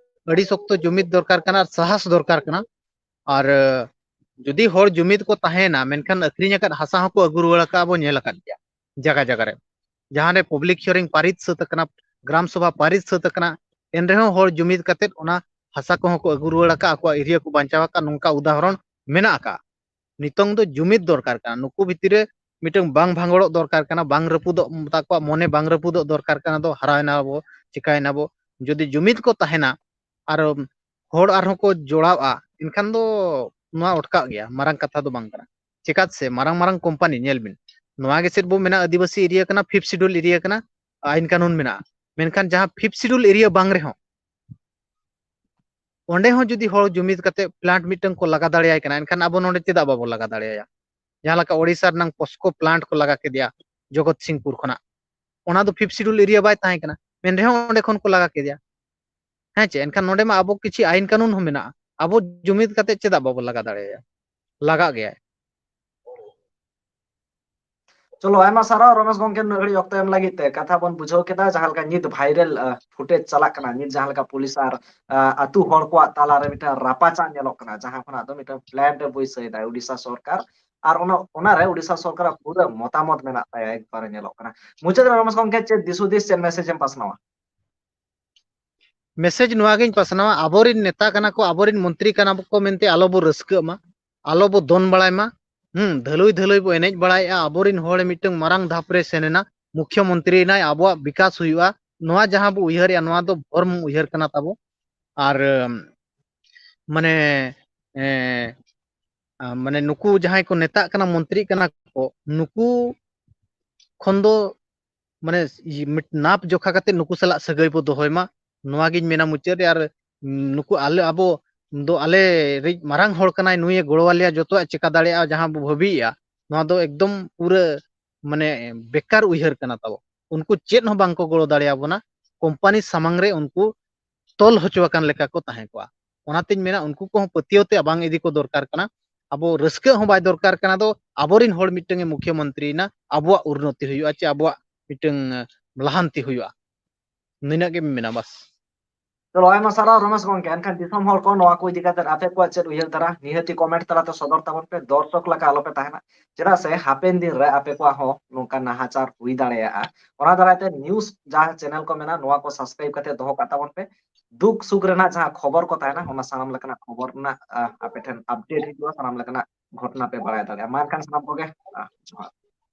ᱟᱹᱰᱤ ᱥᱚᱠᱛᱚ ᱡᱩᱢᱤᱫ ᱫᱚᱨᱠᱟᱨ ᱠᱟᱱᱟ ᱟᱨ ᱥᱟᱦᱟᱥ ᱫᱚᱨᱠᱟᱨ ᱠᱟᱱᱟ᱾ ᱟᱨ ᱡᱩᱫᱤ ᱦᱚᱲ ᱡᱩᱢᱤᱫ ᱠᱚ ᱛᱟᱦᱮᱸᱭᱮᱱᱟ, ᱢᱮᱱᱠᱷᱟᱱ ᱟᱹᱠᱷᱨᱤᱧ ᱟᱠᱟᱫ ᱦᱟᱥᱟ ᱦᱚᱸᱠᱚ ᱟᱹᱜᱩ ᱨᱩᱣᱟᱹᱲ ᱟᱠᱟᱫᱼᱟ, ᱵᱚ ᱧᱮᱞ ᱟᱠᱟᱫ ᱜᱮᱭᱟ ᱡᱟᱭᱜᱟ ᱡᱟᱭᱜᱟ ᱨᱮ᱾ ᱡᱟᱦᱟᱸ ᱨᱮ ᱯᱟᱵᱽᱞᱤᱠ ᱦᱤᱭᱟᱨᱤᱝ ᱯᱟᱨᱤᱛ ᱥᱟᱹᱛ ᱟᱠᱟᱱᱟ, ᱜᱨᱟᱢ ᱥᱚᱵᱷᱟ ᱯᱟᱨᱤᱛ ᱥᱟᱹᱛ ᱟᱠᱟᱱᱟ, ᱮᱱ ᱨᱮᱦᱚᱸ ᱦᱚᱲ ᱡᱩᱢᱤᱫ ᱠᱟᱛᱮᱫ ᱚᱱᱟ ᱦᱟᱥᱟ ᱠᱚᱦᱚᱸ ᱠᱚ ᱟᱹᱜᱩ ᱨᱩᱣᱟᱹᱲ ᱟᱠᱟᱫᱼᱟ, ᱟᱠᱚᱣᱟᱜ ᱮᱨᱤᱭᱟ ᱠᱚ ᱵᱟᱧᱪᱟᱣ ᱟᱠᱟᱫᱼᱟ, ᱱᱚᱝᱠᱟ ᱩᱫᱟᱦᱚᱨᱚᱱ ᱢᱮᱱᱟᱜ ᱟᱠᱟᱫᱼᱟ᱾ ᱱᱤᱛᱚᱝ ᱫᱚ ᱡᱩᱢᱤᱫ ᱫᱚᱨᱠᱟᱨ ᱠᱟᱱᱟ᱾ ᱱᱩᱠᱩ ᱵᱷᱤᱛᱤᱨ ᱨᱮ ᱢᱤᱫᱴᱟᱝ ᱵᱟᱝ ᱵᱷᱟᱸᱜᱚᱲᱚᱜ ᱫᱚᱨᱠᱟᱨ ᱠᱟᱱᱟ, ᱵᱟᱝ ᱨᱟᱹᱯᱩᱫᱚᱜ, ᱛᱟᱠᱚᱣᱟᱜ ᱢᱚᱱᱮ ᱵᱟᱝ ᱨᱟᱹᱯᱩᱫᱚᱜ ᱫᱚᱨᱠᱟᱨ ᱠᱟᱱᱟ᱾ ᱫᱚ ᱦᱟᱨᱟᱭᱮᱱᱟ ᱵᱚ, ᱪᱤᱠᱟᱭᱮᱱᱟ ᱵᱚ, ᱡᱩᱫᱤ ᱡᱩᱢᱤᱫ ᱠᱚ ᱛᱟᱦᱮᱱᱟ ᱟᱨ ᱦᱚᱲ ᱟᱨᱦᱚᱸ ᱠᱚ ᱡᱚᱲᱟᱣᱼᱟ, ᱮᱱᱠᱷᱟᱱ ᱫᱚ ᱱᱚᱣᱟ ᱚᱴᱠᱟᱜ ᱜᱮᱭᱟ, ᱢᱟᱨᱟᱝ ᱠᱟᱛᱷᱟ ᱫᱚ ᱵᱟᱝ ᱠᱟᱱᱟ᱾ ᱪᱮᱠᱟᱛ ᱥᱮ ᱢᱟᱨᱟᱝ ᱢᱟᱨᱟᱝ ᱠᱳᱢᱯᱟᱱᱤ ᱧᱮᱞ ᱵᱤᱱ, ᱱᱚᱣᱟ ᱜᱮ ᱪᱮᱫ ᱵᱚ ᱢᱮᱱᱟ ᱟᱹᱫᱤᱵᱟᱹᱥᱤ ᱮᱨᱤᱭᱟ ᱠᱟᱱᱟ, ᱯᱷᱤᱯᱛᱷ ᱥᱤᱰᱩᱞ ᱮᱨᱤᱭᱟ ᱠᱟᱱᱟ, ᱟᱹᱭᱤᱱ ᱠᱟᱹᱱᱩᱱ ᱢᱮᱱᱟᱜᱼᱟ᱾ ᱢᱮᱱᱠᱷᱟᱱ ᱡᱟᱦᱟᱸ ᱯᱷᱤᱯᱛᱷ ᱥᱤᱰᱩᱞ ᱮᱨᱤᱭᱟ ᱵᱟᱝ ᱨᱮᱦᱚᱸ, ᱚᱸᱰᱮ ᱦᱚᱸ ᱡᱩᱫᱤ ᱦᱚᱲ ᱡᱩᱢᱤᱫ ᱠᱟᱛᱮ ᱯᱞᱟᱱᱴ ᱢᱤᱫᱴᱟᱝ ᱠᱚ ᱞᱟᱜᱟ ᱫᱟᱲᱮᱭᱟᱭ ᱠᱟᱱᱟ, ᱮᱱᱠᱷᱟᱱ ᱟᱵᱚ ᱱᱚᱰᱮ ᱪᱮᱫᱟᱜ ᱵᱟᱵᱚ ᱞᱟᱜᱟ ᱫᱟᱲᱮᱭᱟᱭᱟ? ᱡᱟᱦᱟᱸ ᱞᱮᱠᱟ ᱳᱰᱤᱥᱟ ᱨᱮᱱᱟᱝ ᱯᱚᱥᱠᱳ ᱯᱞᱟᱱᱴ ᱠᱚ ᱞᱟᱜᱟ ᱠᱮᱫᱮᱭᱟ ᱡᱚᱜᱚᱛ ᱥᱤᱝᱯᱩᱨ ᱠᱷᱚᱱᱟᱜ, ᱚᱱᱟ ᱫᱚ ᱯᱷᱤᱯᱛᱷ ᱥᱤᱰᱩᱞ ᱮᱨᱤᱭᱟ ᱵᱟᱭ ᱛᱟᱦᱮᱸ ᱠᱟᱱᱟ, ᱢᱮᱱ ᱨᱮᱦᱚᱸ ᱚᱸᱰᱮ ᱠᱷᱚᱱ ᱠᱚ ᱞᱟᱜᱟ ᱠᱮᱫᱮᱭᱟ᱾ ᱦᱮᱸ ᱪᱮ? ᱮᱱᱠᱷᱟᱱ ᱱᱚᱰᱮ ᱢᱟ ᱟᱵᱚ ᱠᱤᱪᱷᱤ ᱟᱭᱤᱱ ᱠᱟᱹᱱᱩᱱ ᱦᱚᱸ ᱢᱮᱱᱟᱜᱼᱟ, ᱟᱵᱚ ᱡᱩᱢᱤᱫ ᱠᱟᱛᱮ ᱪᱮᱫᱟᱜ ᱵᱟᱵᱚ ᱞᱟᱜᱟ ᱫᱟᱲᱮᱭᱟᱭᱟ? ᱞᱟᱜᱟᱜ ᱜᱮᱭᱟᱭ᱾ ᱪᱚᱞᱚ, ᱟᱭᱢᱟ ᱥᱟᱨᱦᱟᱣ ᱨᱚᱢᱮᱥ ᱜᱚᱝᱠᱮ, ᱱᱩᱱᱟᱹᱜ ᱜᱷᱟᱹᱲᱤᱡ ᱚᱠᱛᱚ ᱮᱢ ᱞᱟᱹᱜᱤᱫ ᱛᱮ᱾ ᱠᱟᱛᱷᱟ ᱵᱚᱱ ᱵᱩᱡᱷᱟᱹᱣ ᱠᱮᱫᱟ, ᱡᱟᱦᱟᱸ ᱞᱮᱠᱟ ᱱᱤᱛ ᱵᱷᱟᱭᱨᱟᱞ ᱯᱷᱩᱴᱮᱡᱽ ᱪᱟᱞᱟᱜ ᱠᱟᱱᱟ, ᱱᱤᱛ ᱡᱟᱦᱟᱸ ᱞᱮᱠᱟ ᱯᱩᱞᱤᱥ ᱟᱨ ᱟᱹᱛᱩ ᱦᱚᱲ ᱠᱚᱣᱟᱜ ᱛᱟᱞᱟᱨᱮ ᱢᱤᱫᱴᱟᱝ ᱨᱟᱯᱟᱪᱟᱜ ᱧᱮᱞᱚᱜ ᱠᱟᱱᱟ, ᱡᱟᱦᱟᱸ ᱠᱷᱚᱱᱟᱜ ᱫᱚ ᱢᱤᱫᱴᱟᱝ ᱯᱞᱮᱱᱴ ᱮ ᱵᱟᱹᱭᱥᱟᱹᱣ ᱮᱫᱟ ᱩᱰᱤᱥᱟ ᱥᱚᱨᱠᱟᱨ, ᱟᱨ ᱚᱱᱟ, ᱚᱱᱟᱨᱮ ᱩᱰᱤᱥᱟ ᱥᱚᱨᱠᱟᱨᱟᱜ ᱯᱩᱨᱟᱹ ᱢᱚᱛᱟᱢᱚᱛ ᱢᱮᱱᱟᱜ ᱛᱟᱭᱟ, ᱮᱠᱵᱟᱨᱮ ᱧᱮᱞᱚᱜ ᱠᱟᱱᱟ᱾ ᱢᱩᱪᱟᱹᱫ ᱨᱮ ᱨᱚᱢᱮᱥ ᱜᱚᱝᱠᱮ, ᱪᱮᱫ ᱫᱤᱥ ᱦᱩᱫᱤᱥ, ᱪᱮᱫ ᱢᱮᱥᱮᱡᱽ ᱮᱢ ᱯᱟᱥᱱᱟᱣᱟ? ᱢᱮᱥᱮᱡᱽ ᱱᱚᱣᱟ ᱜᱤᱧ ᱯᱟᱥᱱᱟᱣᱟ, ᱟᱵᱚᱨᱤᱱ ᱱᱮᱛᱟ ᱠᱟᱱᱟ ᱠᱚ, ᱟᱵᱚᱨᱤᱱ ᱢᱚᱱᱛᱨᱤ ᱠᱟᱱᱟ ᱠᱚ ᱢᱮᱱᱛᱮ ᱟᱞᱚ ᱵᱚ ᱨᱟᱹᱥᱠᱟᱹᱜ ᱢᱟ, ᱟᱞᱚ ᱵᱚ ᱫᱚᱱ ᱵᱟᱲᱟᱭ ᱢᱟ᱾ ᱦᱩᱸ, ᱫᱷᱟᱹᱞᱩᱭ ᱫᱷᱟᱹᱞᱩᱭ ᱵᱚ ᱮᱱᱮᱡ ᱵᱟᱲᱟᱭᱮᱫᱼᱟ᱾ ᱟᱵᱚᱨᱤᱱ ᱦᱚᱲ ᱢᱤᱫᱴᱟᱝ ᱢᱟᱨᱟᱝ ᱫᱷᱟᱯ ᱨᱮ ᱥᱮᱱ ᱮᱱᱟ, ᱢᱩᱠᱷᱭᱚ ᱢᱚᱱᱛᱨᱤ ᱮᱱᱟᱭ, ᱟᱵᱚᱣᱟᱜ ᱵᱤᱠᱟᱥ ᱦᱩᱭᱩᱜᱼᱟ, ᱱᱚᱣᱟ ᱡᱟᱦᱟᱸ ᱵᱚ ᱩᱭᱦᱟᱹᱨᱮᱜᱼᱟ, ᱱᱚᱣᱟ ᱫᱚ ᱵᱷᱚᱨᱢ ᱩᱭᱦᱟᱹᱨ ᱠᱟᱱᱟ ᱛᱟᱵᱚ᱾ ᱟᱨ ᱢᱟᱱᱮ ᱮ, ᱢᱟᱱᱮ ᱱᱩᱠᱩ ᱡᱟᱦᱟᱸᱭ ᱠᱚ ᱱᱮᱛᱟᱜ ᱠᱟᱱᱟ, ᱢᱚᱱᱛᱨᱤ ᱠᱟᱱᱟ ᱠᱚ, ᱱᱩᱠᱩ ᱠᱷᱚᱱ ᱫᱚ ᱢᱟᱱᱮ ᱤᱭᱟᱹ, ᱢᱤᱫ ᱱᱟᱯ ᱡᱚᱠᱷᱟ ᱠᱟᱛᱮ ᱱᱩᱠᱩ ᱥᱟᱞᱟᱜ ᱥᱟᱹᱜᱟᱹᱭ ᱵᱚ ᱫᱚᱦᱚᱭ ᱢᱟ, ᱱᱚᱣᱟ ᱜᱤᱧ ᱢᱮᱱᱟ ᱢᱩᱪᱟᱹᱫ ᱨᱮ᱾ ᱟᱨ ᱱᱩᱠᱩ ᱟᱞᱮ, ᱟᱵᱚ ᱫᱚ ᱟᱞᱮ ᱨᱤᱡ ᱢᱟᱨᱟᱝ ᱦᱚᱲ ᱠᱟᱱᱟᱭ, ᱱᱩᱭᱮ ᱜᱚᱲᱚ ᱟᱞᱮᱭᱟ, ᱡᱚᱛᱚᱣᱟᱜ ᱪᱮᱠᱟ ᱫᱟᱲᱮᱭᱟᱜᱼᱟ, ᱡᱟᱦᱟᱸ ᱵᱚ ᱵᱷᱟᱹᱵᱤᱭᱮᱜᱼᱟ, ᱱᱚᱣᱟ ᱫᱚ ᱮᱠᱫᱚᱢ ᱯᱩᱨᱟᱹ ᱢᱟᱱᱮ ᱵᱮᱠᱟᱨ ᱩᱭᱦᱟᱹᱨ ᱠᱟᱱᱟ ᱛᱟᱵᱚ᱾ ᱩᱱᱠᱩ ᱪᱮᱫ ᱦᱚᱸ ᱵᱟᱝ ᱠᱚ ᱜᱚᱲᱚ ᱫᱟᱲᱮᱭᱟᱵᱚᱱᱟ, ᱠᱳᱢᱯᱟᱱᱤ ᱥᱟᱢᱟᱝ ᱨᱮ ᱩᱱᱠᱩ ᱛᱚᱞ ᱦᱚᱪᱚ ᱟᱠᱟᱱ ᱞᱮᱠᱟ ᱠᱚ ᱛᱟᱦᱮᱸ ᱠᱚᱜᱼᱟ᱾ ᱚᱱᱟᱛᱤᱧ ᱢᱮᱱᱟ, ᱩᱱᱠᱩ ᱠᱚᱦᱚᱸ ᱯᱟᱹᱛᱭᱟᱹᱣ ᱛᱮ ᱵᱟᱝ ᱤᱫᱤ ᱠᱚ ᱫᱚᱨᱠᱟᱨ ᱠᱟᱱᱟ᱾ ᱟᱵᱚ ᱨᱟᱹᱥᱠᱟᱹᱜ ᱦᱚᱸ ᱵᱟᱭ ᱫᱚᱨᱠᱟᱨ ᱠᱟᱱᱟ᱾ ᱫᱚ ᱟᱵᱚᱨᱤᱱ ᱦᱚᱲ ᱢᱤᱫᱴᱟᱝ ᱮ ᱢᱩᱠᱷᱭᱚ ᱢᱚᱱᱛᱨᱤᱭᱮᱱᱟ, ᱟᱵᱚᱣᱟᱜ ᱩᱱᱱᱚᱛᱤ ᱦᱩᱭᱩᱜᱼᱟ ᱪᱮ ᱟᱵᱚᱣᱟᱜ ᱢᱤᱫᱴᱟᱝ ᱞᱟᱦᱟᱱᱛᱤ ᱦᱩᱭᱩᱜᱼᱟ, ᱱᱤᱱᱟᱹᱜ ᱜᱮ ᱢᱮᱱᱟ ᱵᱟᱥ᱾ ᱪᱚᱞᱚ, ᱟᱭᱢᱟ ᱥᱟᱨᱦᱟᱣ ᱨᱚᱢᱮᱥ ᱜᱚᱝᱠᱮ᱾ ᱮᱱᱠᱷᱟᱱ ᱫᱤᱥᱚᱢ ᱦᱚᱲ ᱠᱚ ᱱᱚᱣᱟ ᱠᱚ ᱤᱫᱤ ᱠᱟᱛᱮ ᱟᱯᱮ ᱠᱚᱣᱟᱜ ᱪᱮᱫ ᱩᱭᱦᱟᱹᱨ ᱫᱷᱟᱨᱟ? ᱱᱤᱦᱟᱹᱛᱤ ᱠᱚᱢᱮᱱᱴ ᱛᱟᱞᱟᱛᱮ ᱥᱚᱫᱚᱨ ᱛᱟᱵᱚᱱ ᱯᱮ, ᱫᱚᱨᱥᱚᱠ ᱞᱮᱠᱟ ᱟᱞᱚᱯᱮ ᱛᱟᱦᱮᱱᱟ, ᱪᱮᱫᱟᱜ ᱥᱮ ᱦᱟᱯᱮᱱ ᱫᱤᱱ ᱨᱮ ᱟᱯᱮ ᱠᱚᱣᱟᱜ ᱦᱚᱸ ᱱᱚᱝᱠᱟ ᱱᱟᱦᱟᱪᱟᱨ ᱦᱩᱭ ᱫᱟᱲᱮᱭᱟᱜᱼᱟ᱾ ᱚᱱᱟ ᱫᱟᱨᱟᱭ ᱛᱮ ᱱᱤᱭᱩᱡᱽ ᱡᱟᱦᱟᱸ ᱪᱮᱱᱮᱞ ᱠᱚ ᱢᱮᱱᱟᱜᱼᱟ, ᱱᱚᱣᱟ ᱠᱚ ᱥᱟᱵᱥᱠᱨᱟᱭᱤᱵ ᱠᱟᱛᱮ ᱫᱚᱦᱚ ᱠᱟᱜ ᱛᱟᱵᱚᱱ ᱯᱮ᱾ ᱫᱩᱠ ᱥᱩᱠ ᱨᱮᱱᱟᱜ ᱡᱟᱦᱟᱸ ᱠᱷᱚᱵᱚᱨ ᱠᱚ ᱛᱟᱦᱮᱱᱟ, ᱚᱱᱟ ᱥᱟᱱᱟᱢ ᱞᱮᱠᱟᱱᱟᱜ ᱠᱷᱚᱵᱚᱨ ᱨᱮᱱᱟᱜ, ᱟᱦ, ᱟᱯᱮ ᱴᱷᱮᱱ ᱟᱯᱰᱮᱴ ᱦᱤᱡᱩᱜᱼᱟ, ᱥᱟᱱᱟᱢ ᱞᱮᱠᱟᱱᱟᱜ ᱜᱷᱚᱴᱚᱱᱟ ᱯᱮ ᱵᱟᱲᱟᱭ ᱫᱟᱲᱮᱭᱟᱜᱼᱟ᱾ ᱢᱟ ᱮᱱᱠᱷᱟᱱ ᱥᱟᱱᱟᱢ ᱠᱚᱜᱮ, ᱟᱦ, ᱡᱚᱦᱟᱨ᱾